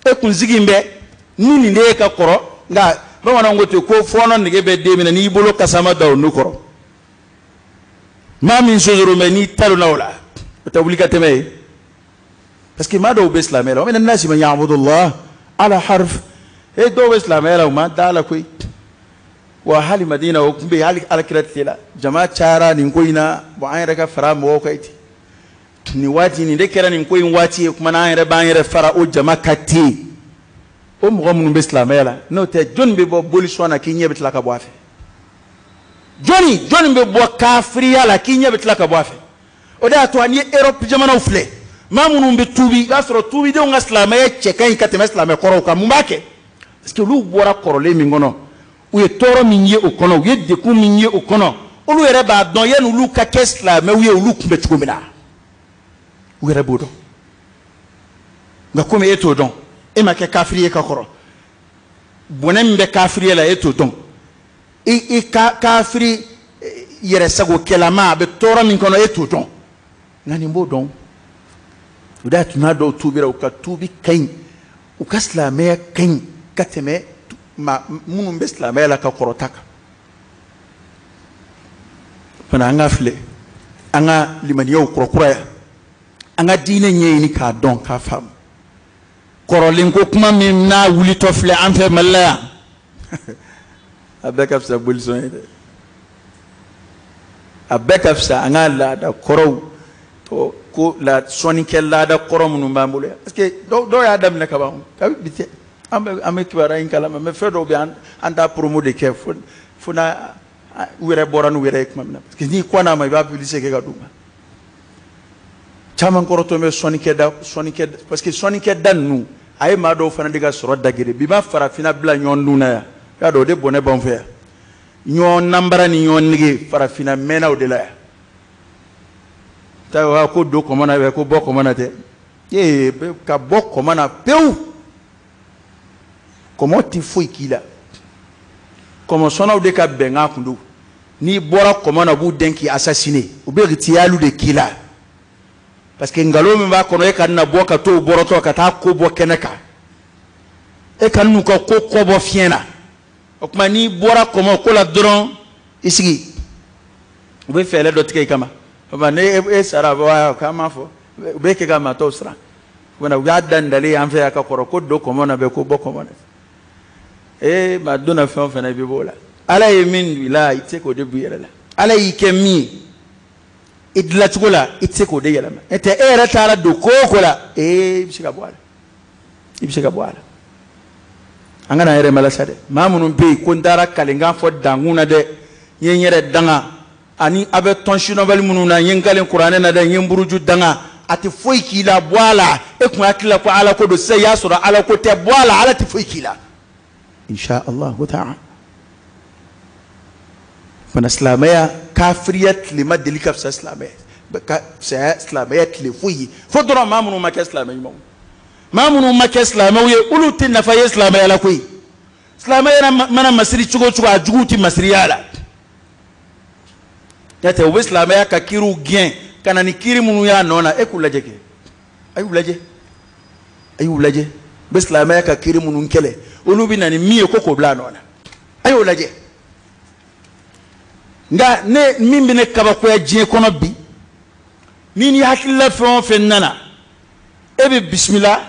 e kun sigi bɛ ni nin de ye ka kɔrɔ. Nka bamananw ko ten ko fɔɔnɔ nege bɛ den minɛ n'i bolo kasama da o nu kɔrɔ. Maa min sosoro mɛ n'i talonna o la, o tɛ wuli ka tɛmɛ ye. Parce que maa dɔw bɛ silamɛya la, wa mina nasi man ya'budullah ala harf. E dɔw bɛ silamɛya la, u ma da la koyi. Wa hali Madina o tun bɛ yen, hali alakira tile la, jama cayara nin ko in na, bon an yɛrɛ ka fara mɔgɔw kan ten. Nin waati nin de kɛra nin ko in waati ye, kuma na an yɛrɛ b'an yɛrɛ fara o jama ka ten. O mɔgɔ minnu bɛ silamɛya la, n'o tɛ jɔnni bɛ bɔ bolisɔn na k'i ɲɛ bɛ tila ka bɔ a fɛ? Jɔnni bɛ bɔ kafiriya la k'i ɲɛ bɛ tila ka bɔ a fɛ? O de y'a to n'i ye Europe jamanaw filɛ, maa minnu bɛ tuubi, i b'a sɔrɔ tuubidenw ka silamɛya cɛ ka ɲi ka tɛmɛ silamɛ kɔrɔw kan. Mun b'a kɛ? Parce que olu bɔra kɔrɔlen min kɔnɔ, u ye tɔɔrɔ min ye o kɔnɔ, u ye degun min ye o kɔnɔ, olu yɛrɛ b'a dɔn yanni olu ka kɛ silamɛw ye olu tun bɛ cogo min na, u yɛrɛ b'o dɔn. Nka komi e t'o dɔn, e ma kɛ kafiri ye ka kɔrɔ, bɔnɛ min bɛ kafiriya la e t'o dɔn. I ka kafiri yɛrɛsagokɛlama a bɛ tɔɔrɔ min kɔnɔ e t'o dɔn. Nka nin b'o dɔn. O de y'a to n'a dɔw tuubira, u ka tuubi ka ɲi, u ka silamɛya ka ɲi ka tɛmɛ maa minnu bɛ silamɛya la ka kɔrɔ ta kan. Fana an ka filɛ, an ka limaniyaw kurakuraya, an ka diinɛ ɲɛɲini k'a dɔn k'a faamu. Kɔrɔlen ko kuma min n'a wulitɔ filɛ an fɛ Mali la yan, a bɛɛ ka fisa bolisɔn ye dɛ. A bɛɛ ka fisa an ka laada kɔrɔw, ko la sɔnnikɛ laada kɔrɔ minnu b'an bolo yan. Parce que dɔw y'a daminɛ ka ban, kabi bi tɛ. An bɛ kibaruya in kalama, mais fɛn dɔw bɛ yen an t'a promo de kɛ fo n'a u yɛrɛ bɔra n'u yɛrɛ ye tuma min na. Parce que n'i kɔnna a ma, i b'a publicité kɛ ka d'u ma. Caman kɔrɔtɔ bɛ sɔnnikɛ sɔnnikɛ, parce que sɔnnikɛ da ninnu a ye maa dɔw fana de ka sɔrɔ dagere. Bi ma farafinna bila ɲɔgɔn dun na yan, i y'a dɔn o de bɔnɛ b'anw fɛ yan. Ɲɔgɔn nanbara ni ɲɔgɔn nege farafinna mɛnna o de la yan. Taa ko don kɔmɔ na, ko bɔ kɔmɔ na tɛ. Ee ka bɔ kɔmɔ na pewu, kɔmɔ tɛ foyi k'i la. Kɔmɔsɔnnaw de ka bɛnkan kun don. N'i bɔra kɔmɔ na, u b'u den k'i assassiner, u bɛ tiyaliw de k'i la. Parce que nkalon min b'a kɔnɔ, e ka na bɔ ka t'o bɔrɔtɔ ka taa ko bɔ kɛnɛ kan, e ka n'u ka ko kɔ bɔ fiɲɛ na. O tuma n'i bɔra kɔmɔ ko la dɔrɔn, i sigi, u bɛ fɛɛrɛ dɔ tigɛ i kama. O tuma ne e sara, k'an m'a fɔ, u bɛ kɛ ka maa tɔw siran. O tuma u y'a da ndalen an fɛ yan ka kɔrɔ, ko don kɔmɔ na bɛ ko bɔ kɔmɔ na. Ee maa donna fɛn o fɛn na, i bɛ b'o la. Ala ye min don i la, i tɛ se k'o de bɔ i yɛrɛ la. Ala y'i kɛ min ye i dilancogo la, i tɛ se k'o de yɛlɛma. N'o tɛ e yɛrɛ taara don ko o ko la, ee i bɛ se ka bɔ a la, i bɛ se ka bɔ a la. An kana yɛrɛ malasa dɛ. Maa minnu bɛ yen ko n taara kalenkan fɔ dankun na dɛ, n ye n yɛrɛ danga, ani a bɛ tɔn sinɔbali minnu na, n ye n kalen kuranɛ na dɛ, n ye n buruju danga, a tɛ foyi k'i la, bɔ a la. E kun hakili la ko ala ko don, sisan i y'a sɔrɔ ala ko tɛ, bɔ a la, ala tɛ foyi k'i la. Insha Allahu ta'ala. Fana silamɛya kafiriya tile ma deli ka fisa silamɛya ka fisaya silamɛya tile foyi ye, fo dɔrɔn maa minnu ma kɛ silamɛ ɲumanw, maa minnu ma kɛ silamɛw ye, olu tɛ nafa ye silamɛya la koyi. Silamɛya mana masiri cogo o cogo, a juguw tɛ masiriya la. N'o tɛ u bɛ silamɛya ka kiiriw gɛn ka na ni kiiri minnu y'a nɔ na, e k'u lajɛ kɛ, a y'u lajɛ, a y'u lajɛ. U bɛ silamɛya ka kiiri minnu kɛlɛ, olu bɛ na ni min ye ko k'o bila a nɔ na, a y'o lajɛ. Nka ne min bɛ ne kabakoya diɲɛ kɔnɔ bi, ni ni hakilila fɛn o fɛn nana, e bɛ bisimila,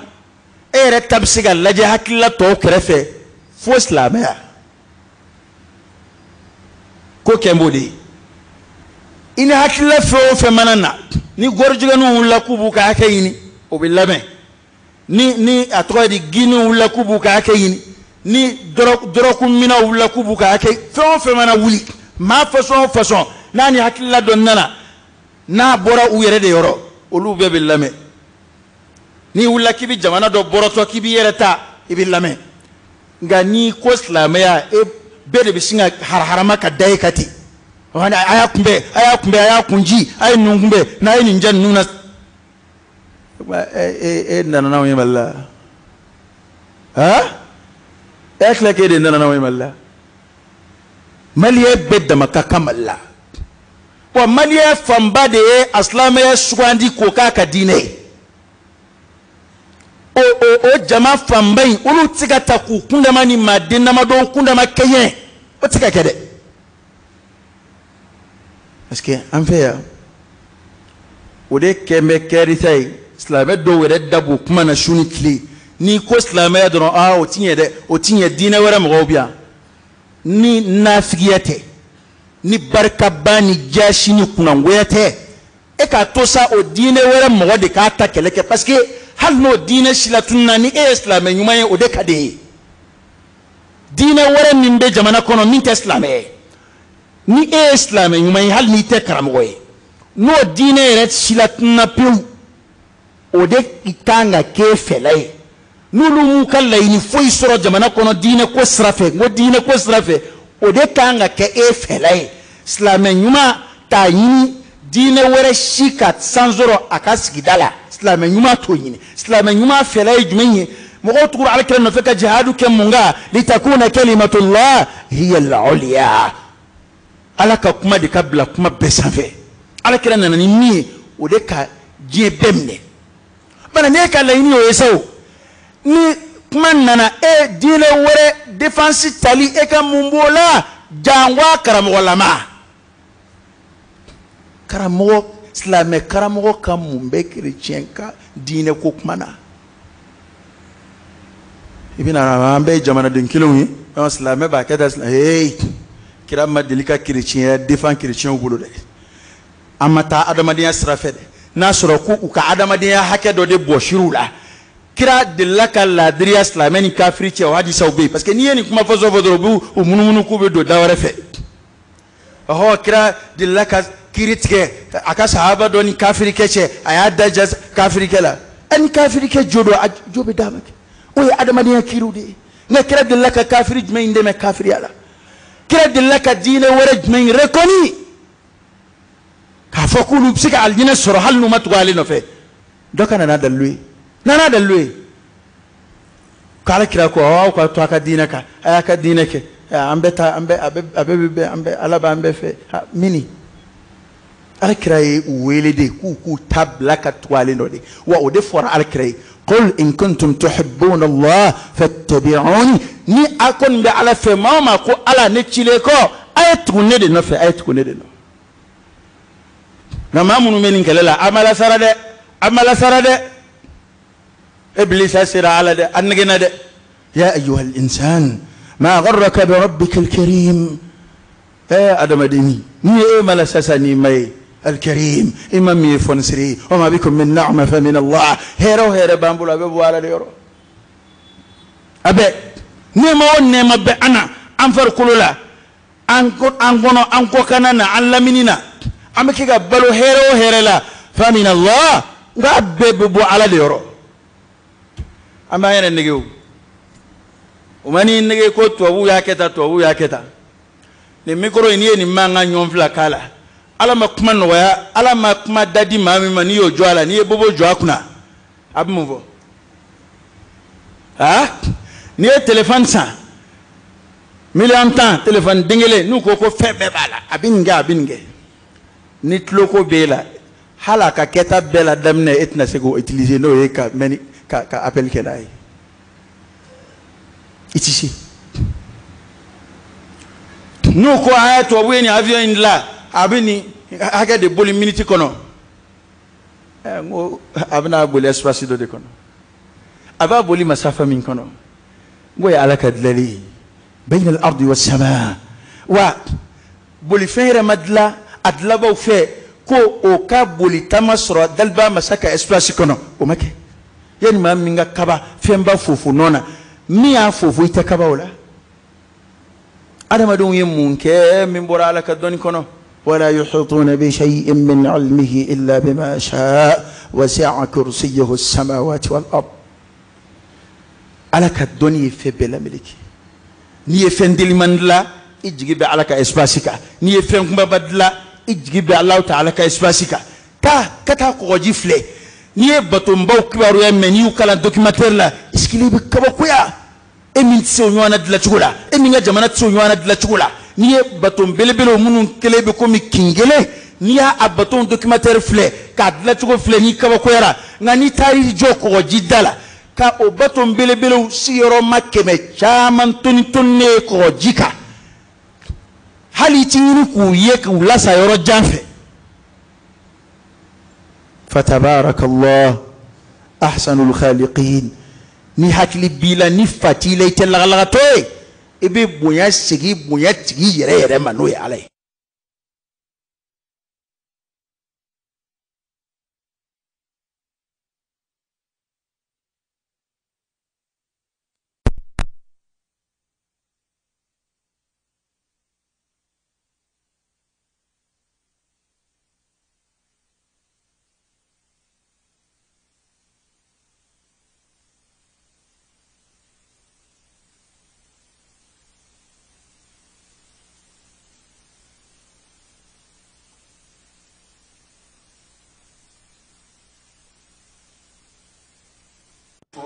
e yɛrɛ ta bɛ se ka lajɛ hakilila tɔw kɛrɛfɛ fo silamɛya. Ko kɛ n b'o de ye. I ni hakilila fɛn o fɛn mana na, ni gɔrɔjigɛninw wulila k'u b'u ka hakɛ ɲini, o bɛ labɛn. Ni a tɔgɔ ye di, giniw wulila k'u b'u ka hakɛ ɲini, ni dɔrɔkuminaw wulila k'u b'u ka hakɛ, fɛn o fɛn mana wuli, maa fasɔn o fasɔn n'a ni hakilila dɔ nana, n'a bɔra u yɛrɛ de yɔrɔ, olu bɛɛ bɛ lamɛn. N'i wulila k'i bɛ jamana dɔ bɔrɔtɔ k'i b'i yɛrɛ ta, i bɛ lamɛn. Nka n'i ko silamɛya, e bɛɛ de bɛ sin ka haraharama ka da e kan ten. A y'a kunbɛn, a y'a kunbɛn, a y'a kunji, a ye ninnu kunbɛn, n'a ye nin jɛ ninnu na. E nana n'anw ye Mali la, han? E hakili k'e de nana n'anw ye Mali la? Maliyɛn bɛɛ dama ka kan Mali la. Wa maliyɛn fanba de ye a silamɛya sugandi k'o k'a ka diinɛ ye. O jama fanba in, olu tɛ se ka ta k'u kundama ni maa den damadɔw kundama kɛɲɛ, o tɛ se ka kɛ dɛ. Parce que an fɛ yan o de kɛn bɛ kɛrita ye. Silamɛ dɔw yɛrɛ da b'o kuma na su ni tile. N'i ko silamɛya dɔrɔn, aa, o ti ɲɛ dɛ, o ti ɲɛ, diinɛ wɛrɛ mɔgɔw bɛ yan. Ni nafigiya tɛ, ni barikaba ni jaasi ni kunnangoya tɛ, e k'a to sa o diinɛ wɛrɛ mɔgɔ de k'a ta kɛlɛ kɛ, parce que hali n'o diinɛ si latununa, ni e ye silamɛ ɲuman ye, o de ka di e ye. Diinɛ wɛrɛ min bɛ jamana kɔnɔ min tɛ silamɛ ye, ni e ye silamɛ ɲuman ye, hali n'i tɛ karamɔgɔ ye, n'o diinɛ yɛrɛ si latununa pewu, o de kan ka k'e fɛla ye. N'olu m'u ka laɲini foyi sɔrɔ jamana kɔnɔ diinɛ ko sira fɛ, n ko diinɛ ko sira fɛ, o de kan ka kɛ e fɛla ye. Silamɛ ɲuman t'a ɲini diinɛ wɛrɛ si ka san sɔrɔ a ka sigida la. Silamɛ ɲuman t'o ɲini. Silamɛ ɲuman fɛla ye jumɛn ye? Mɔgɔw tugura alakira nɔfɛ ka jihadu kɛ mun kan? Litakuna kalimatullah hiya al-ulya. Ala ka kuma de ka bila kuma bɛɛ sanfɛ. Alakira nana ni min ye, o de ka diɲɛ bɛɛ minɛ. Bana n'e ka laɲini o ye sa, o ni kuma nana e diinɛ wɛrɛ défense tali, e ka mun b'o la? Jango karamɔgɔlama, karamɔgɔ silamɛ karamɔgɔ ka mun bɛ kerecɛn ka diinɛ ko kuma na? I bɛna, an bɛɛ ye jamanaden kelenw ye, silamɛ b'a kɛ tan, hey, kira ma deli ka kerecɛnya défend kerecɛnw bolo dɛ. An ma taa adamadenya sira fɛ dɛ. N'a sɔrɔ ko u ka adamadenya hakɛ dɔ de bɔsir'u la, kira delila ka laadiriya silamɛ ni kafiri cɛ, o hadisaw bɛ yen. Parce que n'i ye nin kuma fɔsɔn fɔ dɔrɔn, u b'u u munumunu k'u bɛ don da wɛrɛ fɛ. Ɔhɔ, kira delila ka kiiri tigɛ a ka sahaba dɔ ni kafirikɛ cɛ, a y'a da ja kafirikɛ la. Ɛ, ni kafirikɛ jo don, a jo bɛ d'a ma kɛ, o ye adamadenya kiiriw de ye. Nka kira delila ka kafiri jumɛn in dɛmɛ kafiriya la? Kira delila ka diinɛ wɛrɛ jumɛn in reconnu k'a fɔ k'olu bɛ se ka alijinɛ sɔrɔ hali n'u ma tugu ale nɔfɛ? Dɔ ka na n'a dalilu ye, n'a n'a dalilu ye k'ala kira ko aw ka to a ka diinɛ kan, a y'a ka diinɛ kɛ, an bɛ taa, an bɛ a bɛ a bɛ bɛ an bɛ Ala b'an bɛɛ fɛ mini. Ala kira ye u wele de k'u ta bila ka tugu ale nɔ de. Wa o de fɔra ala kira ye: qul in kuntum tuhibbuna Allah fattabi'uni. Ni a kɔni bɛ Ala fɛ, maa o maa ko Ala ne cilen kɔ, a ye tugu ne de nɔfɛ, a ye tugu ne de nɔfɛ. Nka maa minnu bɛ nin kɛlɛ la, a ma lasara dɛ, a ma lasara dɛ. Ibilisa sera ala dɛ, a nɛgɛnna dɛ. Ya ayyuha al-insan ma gharraka bi rabbika al-karim. Ɛ adamadenni, ni ye e ma la sasa n'i ma ye al-karim, i ma min ye fɔnisiri ye. Wa ma bikum min ni'ma fa min Allah. Hɛrɛ o hɛrɛ b'an bolo, a bɛ bɔ Ala de yɔrɔ. A bɛ nɛɛma o nɛɛma bɛ an na, an farikolo la, an kɔnɔ, an kɔkanna na, an lamini na, an bɛ kɛ ka balo hɛrɛ o hɛrɛ la, fa min Allah, nka bɛɛ bɛ bɔ Ala de yɔrɔ. An b'an yɛrɛ nege o, o ma n'i nege ko tubabuw y'a kɛ tan, tubabuw y'a kɛ tan. Nin micro in, n'i ye nin mankan ɲɔgɔn fila k'a la, Ala ma kuma nɔgɔya, Ala ma kuma da di maa min ma, n'i y'o jɔ a la, n'i ye bobo jɔ a kunna, a bɛ mun fɔ? Aa, n'i ye téléphone san miliyɔn 10, téléphone den kelen, n'u ko ko fɛn bɛɛ b'a la, a bɛ nin kɛ, a bɛ nin kɛ, ni tuloko b'e la, hali a ka kɛta bɛɛ la daminɛ, e tɛna se k'o utiliser, n'o ye ka mɛn ka appel kɛ n'a ye, i ti se. N'u ko a ye tubabu ye nin avion in dilan, a bɛ nin hakɛ de boli miniti kɔnɔ, ɛ, n ko a bɛna boli espace dɔ de kɔnɔ, a b'a boli masafa min kɔnɔ, n k'o ye Ala ka dilanli ye, bayna al-ardi was-sama. Wa bolifɛn yɛrɛ ma dilan a dilanbaw fɛ ko o ka boli taama sɔrɔ daliba masa ka espace kɔnɔ, o ma kɛ. Yanni maa min ka kaba fɛnba fofo nɔ na, min y'a fofo, i tɛ kaba o la. Adamadenw ye mun kɛ min bɔra Ala ka dɔnni kɔnɔ? Wala yuhituna bi shay'in min ilmihi illa bima sha'a wasi'a kursiyyuhu as-samawati wal ard. Ala ka dɔnni ye fɛn bɛɛ lameleke. N'i ye fɛn teliman dilan, i jigi bɛ Ala ka espace kan. N'i ye fɛn kunbaba dilan, i jigi bɛ Alahu ta'ala ka espace kan. Taa ka taa kɔgɔji filɛ. N'i ye batonbaw kibaruya mɛn, n'i y'u kalan documentaire la, i sigilen bɛ kabakoya. E min tɛ se o ɲɔgɔnna dilan cogo la, e min ka jamana tɛ se o ɲɔgɔnna dilan cogo la, n'i ye baton belebelew minnu kelen bɛ komi kin kelen, n'i y'a a baton documentaire filɛ k'a dilan cogo filɛ, n'i kabakoyara. Nka n'i taar'i jɔ kɔgɔji da la ka o baton belebelew sigiyɔrɔma 100 caman toni toninen ye kɔgɔji kan, Hali i ti ɲini k'u ye k'u lasa yɔrɔ jan fɛ. Fatabarakallah ahsanul khaliqin. Ni hakili b'i la, ni fa t'i la, i tɛ lagalagatɔ ye, i bɛ bonya segin bonya tigi yɛrɛ yɛrɛ ma, n'o ye Ala ye.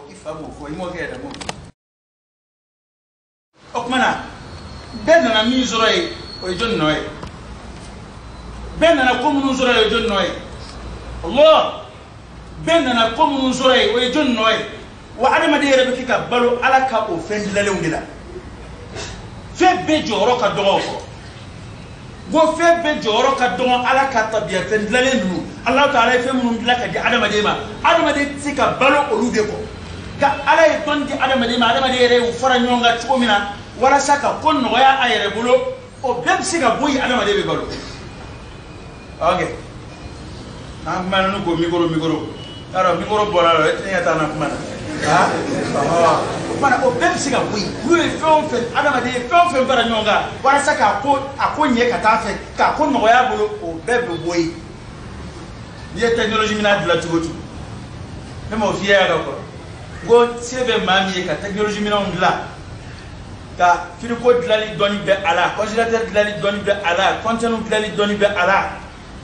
I fa b'o fɔ, i mɔkɛ yɛrɛ b'o fɔ. O tuma na bɛɛ nana min sɔrɔ yen, o ye jɔnni nɔ ye? Bɛɛ nana ko minnu sɔrɔ yen, o ye jɔnni nɔ ye? Allah. Bɛɛ nana ko minnu sɔrɔ yen, o ye jɔnni nɔ ye? Wa adamaden yɛrɛ bɛ kɛ ka balo Ala ka o fɛn dilanlenw de la. Fɛn bɛɛ jɔyɔrɔ ka dɔgɔ o kɔrɔ. Ko fɛn bɛɛ jɔyɔrɔ ka dɔgɔ Ala ka tabiya fɛn dilanlen ninnu. Ala taala ye fɛn minnu dilan ka di adamaden ma, adamaden tɛ se ka balo olu de kɔ. Ka Ala ye dɔnni di adamaden ma, adamaden yɛrɛ y'u fara ɲɔgɔn kan cogo min na walasa ka ko nɔgɔya a yɛrɛ bolo, o bɛɛ bɛ se ka bɔ yen, adamaden bɛ balo. Ok, n'an kumana n'u ko micro micro, yarɔ micro bɔra la, e tɛ ɲɛ t'an na kuma na. O kumana o bɛɛ bɛ se ka bɔ yen. N'u ye fɛn o fɛn, adamaden ye fɛn o fɛn fara ɲɔgɔn kan walasa k'a ko a ko ɲɛ ka taa fɛ, k'a ko nɔgɔya a bolo, o bɛɛ bɛ bɔ yen. N'i ye technologie minɛn dilan cogo o cogo, ne m'o f'i ye yan ka kɔrɔ. Ko se bɛ maa min ye ka technologie minɛnw dilan, ka frigo dilanli dɔnni bɛ a la, congélateur dilanli dɔnni bɛ a la, conteneur dilanli dɔnni bɛ a la.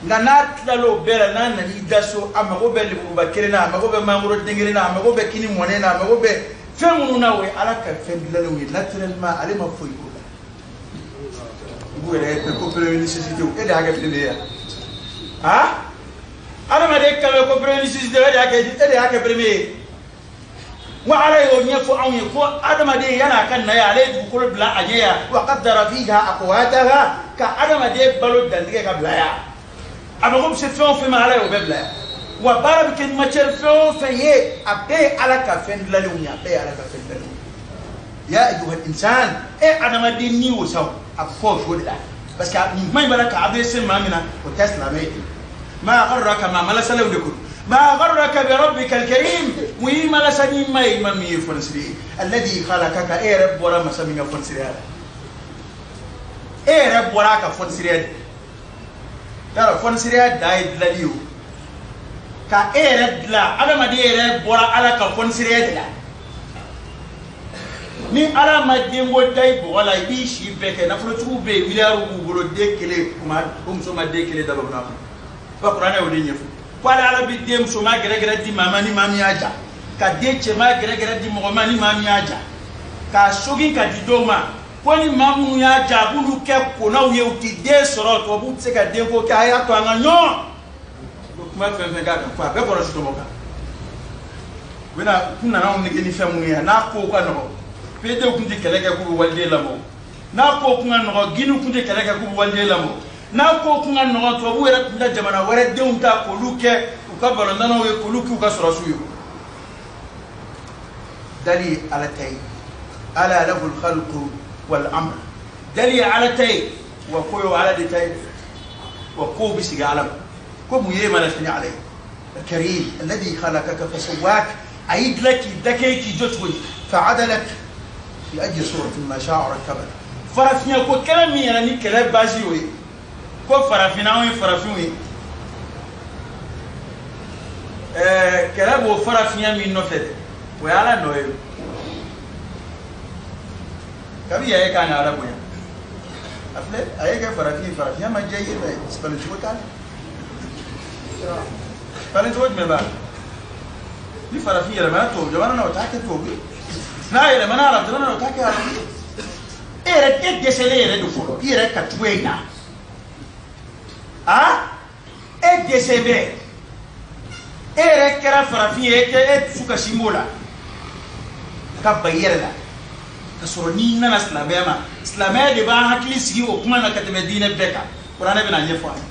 Nka n'a tilal'o bɛɛ la, n'a nan'i da so, a mago bɛ lemuruba kelen na, a mago bɛ mangoro den kelen na, a mago bɛ kini mɔnen na, a mago bɛ fɛn minnu na, o ye Ala ka fɛn dilanlenw ye naturellement, ale ma foyi k'o la. I b'u yɛrɛ ko première nécessité, e de y'a kɛ premier ye. Ah, adamaden kan bɛ ko première nécessité, e de y'a kɛ premier ye. N ko Ala y'o ɲɛfɔ anw ye ko adamaden yan'a ka na yan, ale ye dugukolo bila a ɲɛ yan, wa qaddara fiha aqwataha, ka adamaden balo dantigɛ ka bila yan. A mago bɛ se fɛn o fɛn ma, Ala y'o bɛɛ bila yan. Wa baara bɛ kɛ ni matière fɛn o fɛn ye, a bɛɛ ye Ala ka fɛn dilanlenw ye, a bɛɛ ye Ala ka fɛn dilanlenw ye. Ya ayyuhal insan, e adamaden ni o sa, a bɛ fɔ o cogo de la, parce que nin kuma in b'a la ka adressé maa min na, o tɛ silamɛ ye. Ma gharraka, maa malasalaw de ko don. Ma gharraka bi rabbikal karim, mun y'i malasa n'i ma ye, ma min ye fɔnisiri ye. Alladhi khalaqaka, e yɛrɛ bɔra masa min ka fɔnisiriya la, e yɛrɛ bɔra a ka fɔnisiriya de. Yarɔ fɔnisiriya dan ye dilanli ye o, ka e yɛrɛ dilan, adamaden yɛrɛ bɔra Ala ka fɔnisiriya de la. Ni Ala ma denko da i bɔgɔ la, i b'i si bɛɛ kɛ, nafolotigiw bɛ yen, miliyariw b'u bolo, den kelen o muso ma den kelen dabɔ n'a kɔnɔ. Ba kuranɛ y'o de ɲɛfɔ. Ko ale Ala bɛ den musoman gɛrɛgɛrɛ di maa ma ni maa min y'a ja, ka den cɛman gɛrɛgɛrɛ di mɔgɔ ma ni maa min y'a ja, k'a sogin ka di dɔw ma, ko ni maa minnu y'a ja, a b'olu kɛ konnaw ye, u ti den sɔrɔ, tubabuw tɛ se ka denko kɛ, a y'a to an ka ɲɔgɔn. Ko kuma fɛn fɛn k'a kan, ko a bɛɛ kɔlɔsi tɔmɔ kan. U bɛna u kun nana anw nege ni fɛn minnu ye, n'a kow ka nɔgɔn, PDw kun tɛ kɛlɛ kɛ k'u bɛ waliden lamɔ, n'a kow kun ka nɔgɔn, Guinée kun tɛ kɛlɛ kɛ k'u bɛ waliden lamɔ, n'a ko kun ka nɔgɔn, tubabuw yɛrɛ tun tɛ jamana wɛrɛ denw ta k'olu kɛ u ka balontannaw ye, k'olu k'u ka sɔrɔsiw ye. Dali ye Ala ta ye, ala lahul khalqu wal amr, dali ye Ala ta ye, wa ko ye Ala de ta ye, wa kow bɛ sigi Ala ma. Ko mun ye mana sini Ala ye? Al-karim alladhi khalaqaka fasawwak, a y'i dilan k'i da kɛ k'i jɔ cogo di? Fa'adalak fi ayyi suratin ma sha'a rakkabak. Farafinya ko kɛlɛ min yɛrɛ ni kɛlɛ baasi y'o ye, ko farafinna anw ye farafinw ye, kɛlɛ b'o farafinya min nɔfɛ dɛ, o ye Ala nɔ ye. Kabi yan e kan ka Ala bonya, a filɛ a ye kɛ farafin ye, farafinya ma diya i ye mɛ falen cogo t'a la. Falen cogo jumɛn b'a la? Ni farafin yɛlɛmana tubabu jamana na, o t'a kɛ tubabu ye, n'a yɛlɛmana arabu jamana na, o t'a kɛ arabu ye. E yɛrɛ e dɛsɛlen yɛrɛ de fɔlɔ, i yɛrɛ ka cogoya in na, a e dɛsɛ bɛ, e yɛrɛ kɛra farafin ye, e tɛ e dusu kasi b'o la ka ban i yɛrɛ la. Ka sɔrɔ n'i nana silamɛya ma, silamɛya de b'an hakili sigi o kuma na ka tɛmɛ diinɛ bɛɛ kan. Kuranɛ bɛna ɲɛfɔ an ye.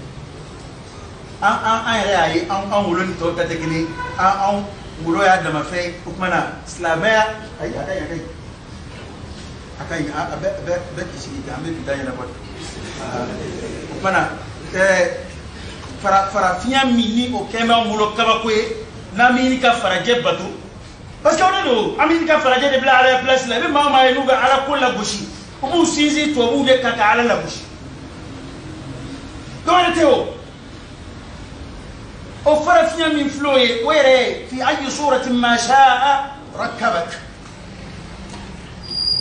An yɛrɛ y'a ye an wolo ni tɔw ta tɛ kelen ye, an wolo y'a dama fɛn ye. O tuma na silamɛya, ayi, a ka ɲi, a ka ɲi, a ka ɲi, a bɛɛ k'i sigi ten, an bɛ bi ta ɲɛnabɔ. O tuma na farafinya min ni o kɛn b'an bolo kabako ye, n'an bɛ ɲini ka farajɛ bato, parce que o de don, an bɛ ɲini ka farajɛ de bila Ala ya place la. I bɛ maa o maa ye n'u bɛ Ala ko lagosi, u b'u sinsin tubabuw de kan ka Ala lagosi. Dɔwɛrɛ tɛ o. O farafinya min filɛ o ye, o yɛrɛ ye fi ayi suratin ma sha'a rakkabak.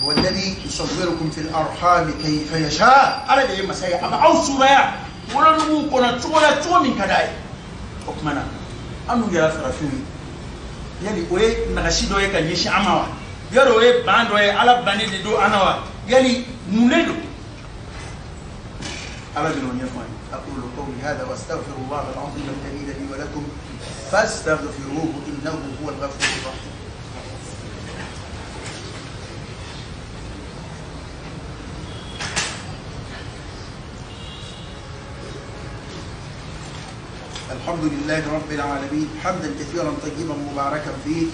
Huwa alladhi yusawwirukum fil arham kayfa yasha. Ala de ye masa ye, a bɛ aw suraya wolonugu kɔnɔ cogo la, cogo min ka d'a ye. O tuma na an dun kɛra farafinw ye, yali o ye nagasi dɔ ye ka ɲɛsin an ma wa? Yali o ye ban dɔ ye, Ala bannen de don an na wa? Yali mun de don? Ala bɛna o ɲɛfɔ an ye. أقول قولي هذا وأستغفر الله العظيم الجليل لي ولكم فاستغفروه إنه هو الغفور الرحيم. الحمد لله رب العالمين حمدا كثيرا طيبا مباركا فيه،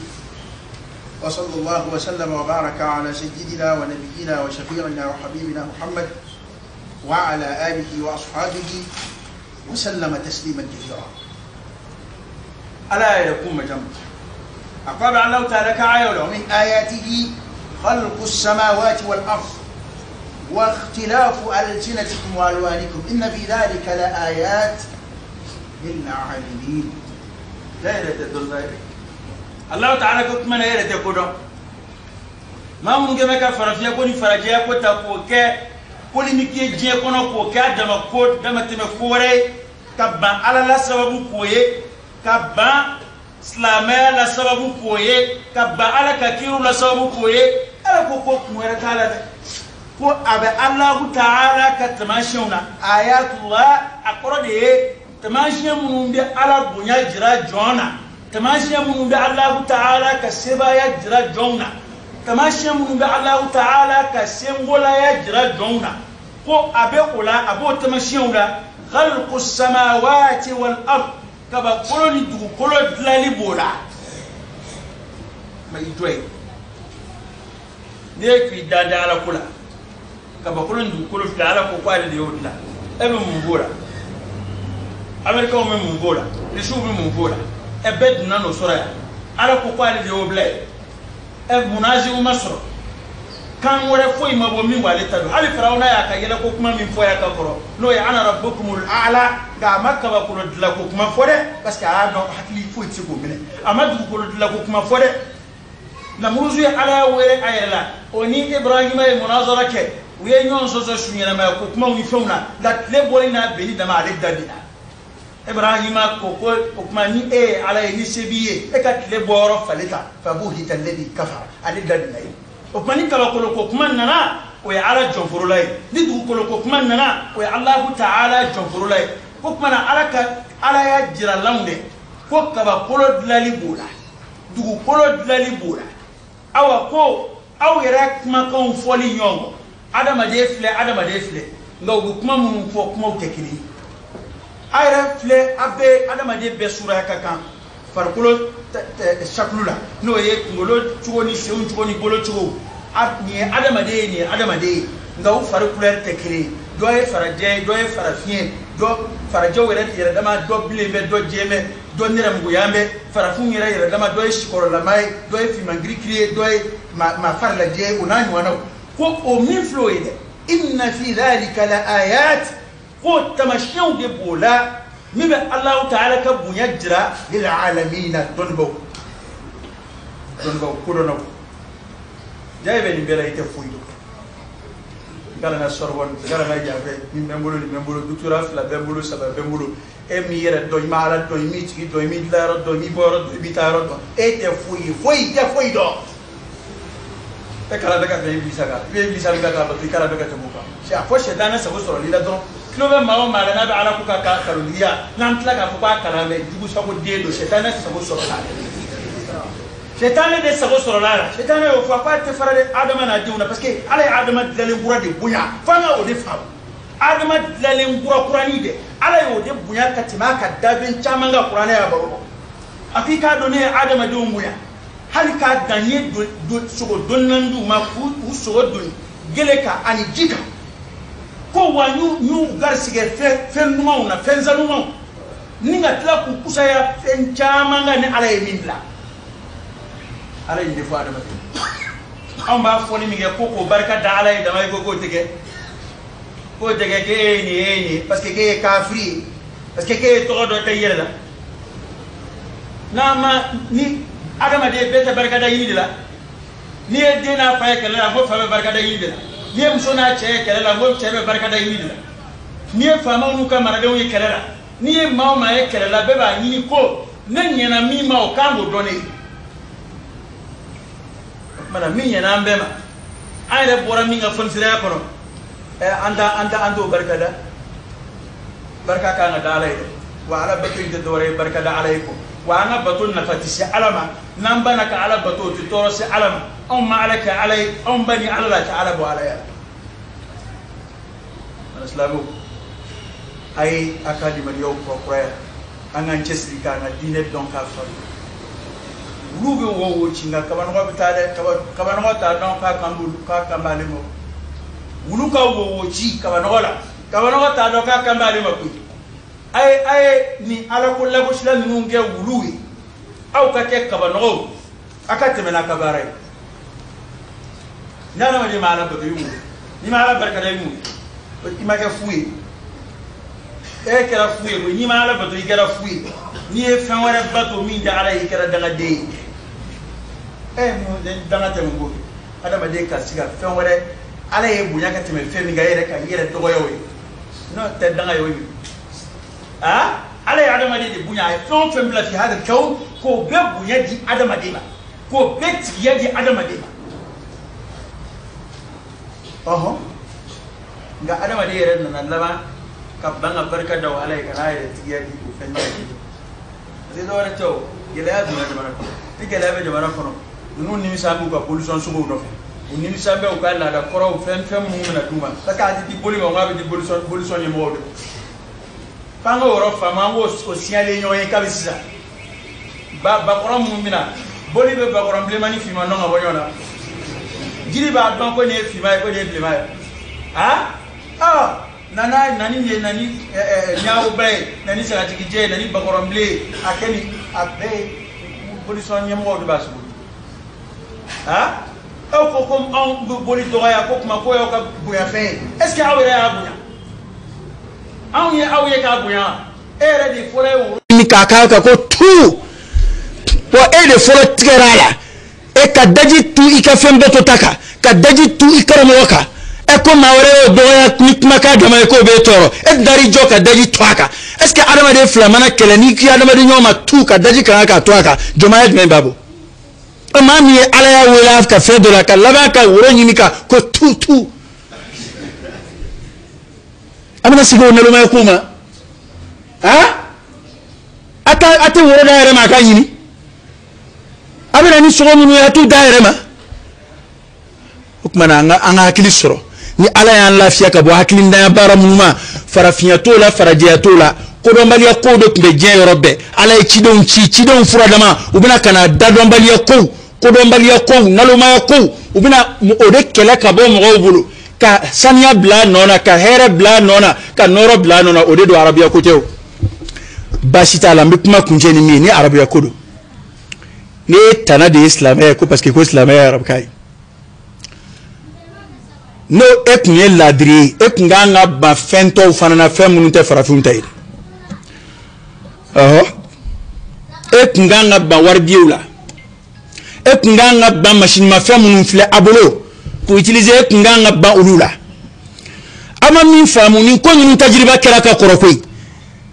وصلى الله وسلم وبارك على سيدنا ونبينا وشفيعنا وحبيبنا محمد وعلى آله وأصحابه وسلم تسليما كثيرا. ألا يكون مجمع أقاب الله تعالى كعيوله. ومن آياته خلق السماوات والأرض واختلاف ألسنتكم وألوانكم إن في ذلك لآيات للعالمين. لا يرد الله تعالى كتمنى يرد يقول ما ممكن ما فرفيا كوني فرجيا كوتا polémique ye diɲɛ kɔnɔ k'o kɛ a dama ko dama tɛmɛ ko wɛrɛ ye, ka ban Ala la sababu k'o ye, ka ban silamɛya la sababu k'o ye, ka ban Ala ka kiriw la sababu k'o ye. Ala ko ko kun wɛrɛ t'a la dɛ, ko a bɛ Alahu taala ka taamasiyɛnw na. Ayatullah a kɔrɔ de ye taamasiyɛn minnu bɛ Ala bonya jira jɔn na, taamasiyɛn minnu bɛ Alahu taala ka sebaaya jira jɔnw na, taamasiyɛn minnu bɛ Alahu taala ka sengolaya jira jɔnw na. Ko a bɛ o la, a b'o taamasiyɛnw la. Khalqu samawati wal ard, kabakolo ni dugukolo dilanli b'o la. Ma i jɔ yen, n'i ye k'i dan da Ala ko la, kabakolo ni dugukolo filɛ, Ala ko k'ale de y'o dilan. E bɛ mun b'o la? Amɛrikɛnw bɛ mun b'o la? Irisiw bɛ mun b'o la? Ɛ bɛɛ donna n'o sɔrɔ yan. Ala ko k'ale de y'o bila yen. Ɛ munaziw ma sɔrɔ, kan wɛrɛ foyi ma bɔ min b'ale ta don. Hali Firawuna y'a ka yɛlɛko kuma min fɔ y'a ka kɔrɔ, n'o ye ana rabbukumul a'la, nka a ma kabakolo dilanko kuma fɔ dɛ, parce que a y'a dɔn hakili foyi tɛ se k'o minɛ. A ma dugukolo dilanko kuma fɔ dɛ. Namuruzu ye Ala wele a yɛrɛ la, o ni Ibrahima ye munazara kɛ, u ye ɲɔgɔn sɔsɔ su ɲɛnamaya ko kumaw ni fɛnw na, nka tile bɔli n'a benni dama ale da binna. Ibrahima ko ko o tuma ni e ye Ala ye, ni se b'i ye, e ka tile bɔyɔrɔ falen ta, fabuhita alladhi kafara, ale da binna ye. O tuma ni kabakolo ko kuma nana, o ye Ala jɔnforola ye. Ni dugukolo ko kuma nana, o ye Alahu taala jɔnforola ye. Ko tuma na Ala ka Ala y'a jira l'anw dɛ, ko kabakolo dilanli b'o la, dugukolo dilanli b'o la. Awa ko aw yɛrɛ kumakanw fɔli ɲɔgɔn kɔ, adamaden filɛ, adamaden filɛ, nka u bɛ kuma minnu fɔ, kumaw tɛ kelen ye. A yɛrɛ filɛ, a bɛ adamaden bɛɛ suraya ka kan farikolo sakulu la, n'o ye kunkolo cogo ni senw cogo ni bolo cogo. Nin ye adamaden ye, nin ye adamaden ye, nka u fari couleur tɛ kelen ye. Dɔ ye farajɛ ye, dɔ ye farafin ye, dɔ farajɛw yɛrɛ yɛrɛ dama, dɔ bilen bɛ, dɔ jɛn bɛ, dɔ nɛrɛmuguya bɛ. Farafinw yɛrɛ yɛrɛ dama, dɔ ye sikɔrɔlama ye, dɔ ye finman kirikiri ye, dɔ ye maa farilajɛ ye, o n'a ɲɔgɔnnaw. Ko o min filɛ o ye dɛ, inna fi dhalika la ayat, ko taamasiyɛnw de b'o la min bɛ Alahu taala ka bonya jira lil alamina, dɔnnibaw, dɔnnibaw kodɔnnaw. Ja e bɛ nin bɛɛ la, i tɛ foyi dɔn. N kalanna Sorbonne, n kalanna yanfɛ, nin bɛ n bolo, nin bɛ n bolo, doctorat 2 bɛ n bolo, 3 bɛ n bolo. E m'i yɛrɛ dɔn, i ma Ala dɔn, i m'i tigi dɔn, i m'i dilan yɔrɔ dɔn, i m'i bɔ yɔrɔ dɔn, i m'i taa yɔrɔ dɔn. E tɛ foyi ye, foyi tɛ foyi dɔn. E kalan bɛ ka tɛmɛ Ibilisa kan, i bɛ Ibilisa min kan k'a bato, i kalan bɛ ka tɛmɛ o kan. A fɔ sɛtanɛ sago sɔrɔli la dɔrɔn. Tulo bɛ maa o maa la n'a bɛ Ala ko ka kalontigiya, n'an tila k'a fɔ k'a kalan bɛ jugu sago den don, sɛtanɛ sago sɔrɔla. Sɛtanɛ de sago sɔrɔla a la. Sɛtanɛ y'o fɔ k'a tɛ fara dɛ Adama n'a denw na, parce que Ala ye Adama dilalen kura de bonya, f'an ka o de faamu. Adama dilalen kura kuranin dɛ, Ala y'o de bonya ka tɛmɛ a ka danfɛn caman kan. Kuranɛ y'a baro bɔ. A k'i k'a dɔn ne ye adamadenw bonya, hali k'a dan n ye sogo donnina d'u ma k'u sogo doni gele kan ani ji kan. Ko wa n y'u garisigɛ fɛn ɲumanw na, fɛn sanumanw, ni ka tila k'u kusaya fɛn caman kan ni Ala ye min dilan. Ala ye nin de fɔ adamaden. Anw b'a fɔli min kɛ ko k'o barika da Ala ye dama ye, ko k'o tɛ kɛ, k'o tɛ kɛ, k'e ye nin ye, e ye nin ye, parce que k'e ye kafiri ye, parce que k'e ye tɔgɔ dɔ da i yɛrɛ la. N'a ma ni adamaden bɛɛ tɛ barika da yiri de la. N'i ye den n'a fa ye kɛlɛ la, n ko fa bɛ barika da yiri de la. N'i ye muso n'a cɛ ye kɛlɛ la, n ko cɛ bɛ barika da yiri de la. N'i ye faamaw n'u ka maradenw ye kɛlɛ la, n'i ye maa o maa ye kɛlɛ la, bɛɛ b'a ɲini ko ne ɲɛna min ma, o kan k'o dɔn ne ye. O tuma na min ɲɛna an bɛɛ ma, an yɛrɛ bɔra min ka fɔnisiraya kɔnɔ, an t'o barika da. Barika kan ka da Ala ye dɛ. Wa Ala bato in tɛ dɔwɛrɛ ye barika da Ala ye kɔ. Wa an ka bato nafa tɛ se Ala ma, n'an banna ka Ala bato, o tɛ tɔɔrɔ se Ala ma. Anw ma Ala kɛ Ala ye, anw ba ni Ala la tɛ Ala bɔ Ala ya la. Silamɛw, a ye a ka limaniyaw kurakuraya, an k'an cɛsiri k'an ka diinɛ dɔn k'a faamu. Wulu bɛ wo ci, nka kabanɔgɔ bɛ taa dɛ. Kabanɔgɔ t'a dɔn k'a kan b'olu, k'a kan b'ale ma. Wulu ka wo ci kabanɔgɔ la, kabanɔgɔ t'a dɔn k'a kan b'ale ma koyi. A ye nin Ala ko lagosila ninnu kɛ wuluw ye, aw ka kɛ kabanɔgɔw, a ka tɛmɛ n'a ka baara ye. Ni adamaden ma Ala bato, i mun ye? N'i ma Ala barika da, i mun ye? I ma kɛ fu ye. E kɛra fu ye koyi. N'i ma Ala bato, i kɛra fu ye. N'i ye fɛn wɛrɛ bato min tɛ Ala ye, i kɛra dangaden ye. Mun danga tɛ mun ko kɛ? Adamaden ka se ka fɛn wɛrɛ, Ala ye bonya ka tɛmɛ fɛn min kan, e yɛrɛ ka i yɛrɛ dɔgɔya o ye. N'o tɛ danga ye o ye. Ala ye adamaden de bonya, a ye fɛn o fɛn bila fi hadal kawn, k'o bɛɛ bonya di adamaden ma, k'o bɛɛ tigiya di adamaden ma. Nka adamaden yɛrɛ nana laban ka ban ka barika da o Ala ye, ka n'a yɛrɛ tigiya di o fɛn ɲuman ye. Parce que dɔwɛrɛ tɛ o, gɛlɛya donna jamana kɔnɔ. Ni gɛlɛya bɛ jamana kɔnɔ, ninnu nimisa b'u ka bolisɔn sogow nɔfɛ, u nimisa bɛ u ka laada kɔrɔw fɛn minnu bɛna d'u ma, parce que a tɛ di boli ma, k'a bɛ di bolisɔn ɲɛmɔgɔw de ma. F'an k'o yɔrɔ faamu, an k'o signaler ɲɔgɔn ye kabi sisan. Bakɔrɔn minnu bɛna, boli bɛ bakɔrɔn bilenman ni finman dɔn ka bɔ ɲɔgɔn na. Jiri b'a dɔn ko nin ye finman ye, ko nin ye bilenman ye. Nana nani ye, nani ɲagoba ye, nani sagatigijɛ ye, nani bakɔrɔnbilen ye, a kɛ ni a bɛɛ ye bolisɔn ɲɛmɔgɔw de b'a sogo. Aw ko ko anw bɛ boli dɔgɔya, ko kuma ko y'aw ka bonyafɛn ye. Est ce que aw yɛrɛ y'a bonya? Anw ye aw ye k'a bonya. E yɛrɛ de fɔlɔ ye woro ni k'a k'a kan ko tu. Wa e de fɔlɔ tigɛra a la. E ka daji tu i ka fɛn bɛɛ to ta kan, ka daji tu i karamɔgɔ kan. E ko maa wɛrɛ y'o dɔgɔya ni kumakan dama ye k'o b'e tɔɔrɔ. E tun taar'i jɔ ka daji tu a kan. Est ce que adamaden fila mana kɛlɛ, n'i k'i adamaden ɲɔgɔn ma tu ka daji kan k'a to a kan, jɔnmaya jumɛn b'a bɔ? Maa min ye Ala y'a wele ka fɛn dɔ la, ka laban ka woro ɲini ka ko tu tu. A bɛna sigi o nalomaya ko ma. A tɛ woro d'a yɛrɛ ma, a k'a ɲini. A bɛna ni sogo minnu ye, a t'u d'a yɛrɛ ma. O tuma na an ka hakili sɔrɔ. Ni Ala y'an lafiya ka bɔ hakilintanya baara minnu ma, farafinya t'o la, farajɛya t'o la, kodɔnbaliya kow de tun bɛ diɲɛ yɔrɔ bɛɛ. Ala ye cidenw ci, cidenw furadama, u bɛna ka na dadɔnbaliya kow, kodɔnbaliya kow, nalomaya kow, u bɛna o de kɛlɛ ka bɔ mɔgɔw bolo, ka saniya bila a nɔ na, ka hɛrɛ bila a nɔ na, ka nɔrɔ bila a nɔ na. O de don, arabuya ko tɛ o. Baasi t'a la, n bɛ kuma kuncɛ ni min ye, ni arabuya ko don. Ne ye tana de ye silamɛya ye ko parce que ko silamɛya ye arabukan ye. N'o e tun ye ladiri ye, e tun kan ka ban fɛn tɔw fana na, fɛn minnu tɛ farafinw ta ye. E tun kan ka ban waribiyew la, e tun kan ka ban masinimafɛn minnu filɛ a bolo k'u utiliser, e tun kan ka ban olu la. A ma min faamu, nin ko ninnu tajiriba kɛra ka kɔrɔ koyi.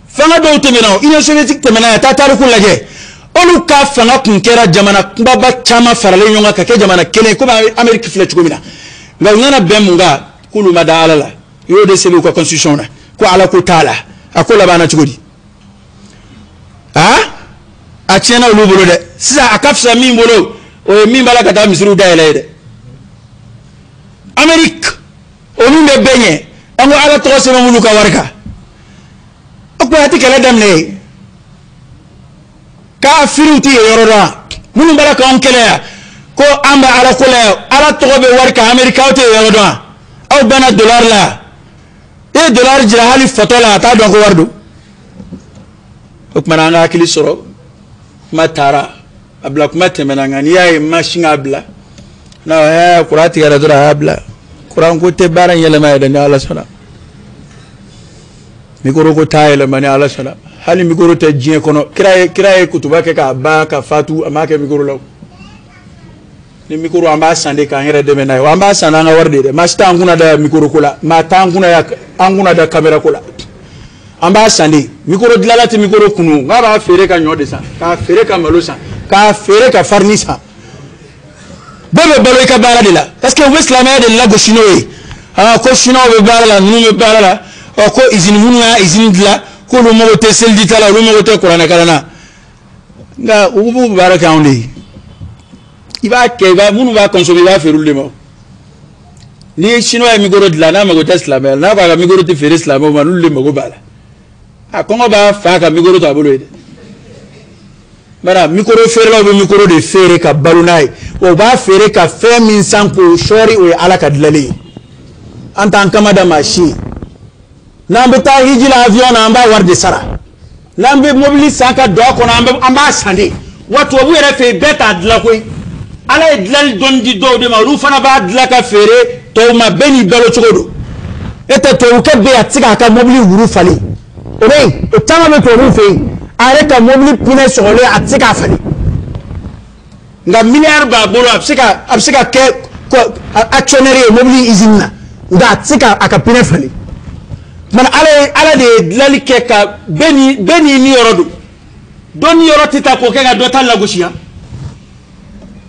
Fanga dɔw tɛmɛna, Union soviétique tɛmɛna yan, taa tariku lajɛ. Olu ka fanga kun kɛra jamana kunbaba caman faralen ɲɔgɔn kan ka kɛ jamana kelen ye, komi Amérique filɛ cogo min na. Nka u nana bɛn mun kan, k'olu ma da Ala la. U y'o de sɛbɛn u ka constitution na, ko Ala ko t'a la. A ko labanna cogo di? A tiɲɛna olu bolo dɛ. Sisan a ka fisa min bolo, o ye min b'a la ka taa misiriw dayɛlɛ ye dɛ. Amérique, o min bɛ bɛɛ ɲɛ, an ko Ala tɔgɔ sɛbɛn b'olu ka wari kan. O tuma a tɛ kɛlɛ daminɛ ye. Kafiriw tɛ yen yɔrɔ dɔn wa? Minnu b'a la k'anw kɛlɛ yan, ko an bɛ Ala ko la yan, Ala tɔgɔ bɛ wari kan, Amérique aw tɛ yen yɔrɔ dɔn wa? Aw banna dollar la. E ye dollar jira hali fatɔ la, a t'a dɔn ko wari don. O tuma na an ka hakili sɔrɔ, kuma taara a bila, kuma tɛmɛna, nka n'i y'a ye ma sin k'a bila n'a kuran tigɛra dɔrɔn a y'a bila. Kuran ko tɛ baara in yɛlɛma yɛrɛ ni Ala sɔnna. Mikoro ko t'a yɛlɛma ni Ala sɔnna. Hali mikoro tɛ diɲɛ kɔnɔ. Kira ye kutuba kɛ k'a ban ka fatu, a m'a kɛ mikoro la o. Ni mikoro an b'a san de k'an yɛrɛ dɛmɛ n'a ye, wa an b'a san n'an ka wari de ye dɛ. Maa si t'an kunna da mikoro ko la, maa t'an kunna da kamera ko la. An b'a san de. Mikoro dilanla tɛ mikoro kunu, n'a b'a feere ka ɲɔ de san, k'a feere ka malo san, k'a feere ka farini san. Bɛɛ bɛ balo i ka baara de la, parce que u bɛ silamɛya de lagosi n'o ye. Aa ko chinois bɛ baara la, ninnu bɛ baara la, ɔ ko usine minnu y'a usine dilan, k'olu mago tɛ seliji ta la, olu mago tɛ kuranɛ kalan na. Nka u b'u baara kɛ anw de ye. I b'a kɛ, i b'a minnu b'a consommer, i b'a feere olu de ma. Ni ye chinois ye mikoro dilan, n'a mago tɛ silamɛya la, n'a ko a ka mikoro tɛ feere silamɛw ma, n'olu de mago b'a la. A kɔngɔ b'a fa ka mikoro to a bolo ye dɛ. Bara mikoro feerelaw bɛ mikoro de feere ka balo n'a ye. O b'a feere ka fɛn min san k'o sɔɔri, o ye Ala ka dilanlen ye. An t'an kama da maa si ye. N'an bɛ taa hiji la avion na, an b'a wari de sara. N'an bɛ mobili san ka don a kɔnɔ, an b'a san de. Wa tubabu yɛrɛ fɛ yen, bɛɛ t'a dilan koyi. Ala ye dilanli dɔɔni di dɔw de ma, olu fana b'a dilan ka feere tɔw ma, bɛɛ n'i balo cogo don. E tɛ tubabukɛ bɛ yen, a tɛ se k'a ka mobili wuru falen. O bɛ yen, o caman bɛ tubabuw fɛ yen. A yɛrɛ ka mobili pinɛ sɔgɔlen, a tɛ se k'a falen. Nka miliyari b'a bolo, a bɛ se ka kɛ actionnaire ye mobili usine na, nka a tɛ se ka a ka pinɛ falen. Mana Ala de ye dilanli kɛ ka bɛɛ n'i niyɔrɔ don. Dɔ niyɔrɔ tɛ taa k'o kɛ ka dɔ ta lagosi yan.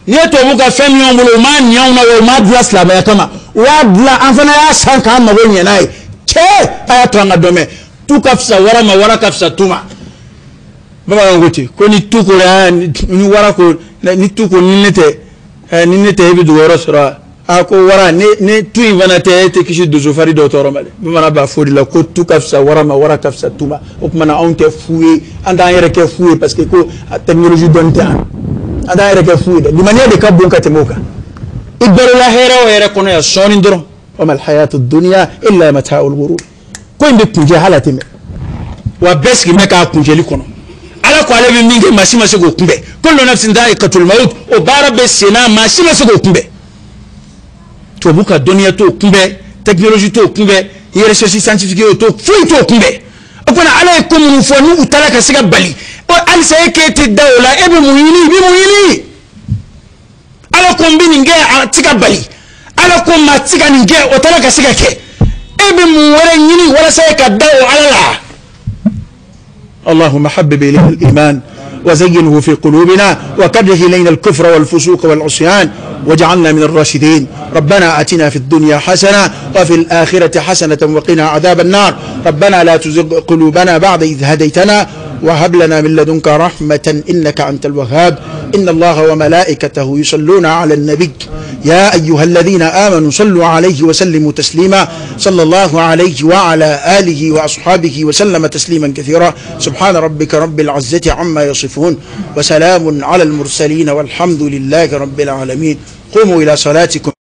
N'i ye tubabu ka fɛn min y'anw bolo, u m'a ɲɛ anw na, wa u m'a dilan silamɛya kama. U y'a dilan, an fana y'a san k'an mago ɲɛ n'a ye. Cɛ, a y'a to an ka dɔ mɛn. Tu ka fisa wara ma, wara ka fisa tu ma. Bamananw ko ten ko ni tu ko ni wara ko ni tu ko ni ne tɛ, ni ne tɛ e bɛ dogoyɔrɔ sɔrɔ. A ko wara ni tu in fana tɛ, e tɛ kisi dosofari dɔw tɔɔrɔ ma dɛ. Bamanan b'a fɔ o de la ko tu ka fisa wara ma, wara ka fisa tu ma. O tuma na anw tɛ fu ye, an t'an yɛrɛ kɛ fu ye parce que ko technologie dɔnni tɛ an. An t'an yɛrɛ kɛ fu ye dɛ. Limaniya de ka bon ka tɛmɛ o kan. I balola hɛrɛ o hɛrɛ kɔnɔ yan sɔɔni dɔrɔn. Wa mal hayatu dunya illa mata'ul ghurur. Ko in bɛ kuncɛ hali a tɛ mɛn. Wa bɛɛ sigilen bɛ k'a kuncɛli kɔnɔ. Ala ko ale bɛ min kɛ, maa si ma se k'o kunbɛn. Kullu nafsin dha'iqatul maut, o baara bɛ sen na, maa si ma se k'o kunbɛn. Tubabu ka dɔnniya t'o kunbɛn, technologie t'o kunbɛn, recherche scientifique o t'o, foyi t'o kunbɛn. O tuma Ala ye ko minnu fɔ, n'u taara ka se ka bali, ɔ halisa e k'e tɛ da o la, e bɛ mun ɲini? I bɛ mun ɲini? Ala ko n bɛ nin kɛ, a tɛ ka bali. Ala ko maa tɛ se ka nin kɛ, o taara ka se ka kɛ. E bɛ mun wɛrɛ ɲini walasa e ka da o Ala la? اللهم حبب إلينا الإيمان وزينه في قلوبنا وكره إلينا الكفر والفسوق والعصيان واجعلنا من الراشدين. ربنا آتنا في الدنيا حسنة وفي الآخرة حسنة وقنا عذاب النار. ربنا لا تزغ قلوبنا بعد إذ هديتنا وهب لنا من لدنك رحمة إنك أنت الوهاب. إن الله وملائكته يصلون على النبي يا أيها الذين آمنوا صلوا عليه وسلموا تسليما. صلى الله عليه وعلى آله وأصحابه وسلم تسليما كثيرا. سبحان ربك رب العزة عما يصفون وسلام على المرسلين والحمد لله رب العالمين. قوموا إلى صلاتكم.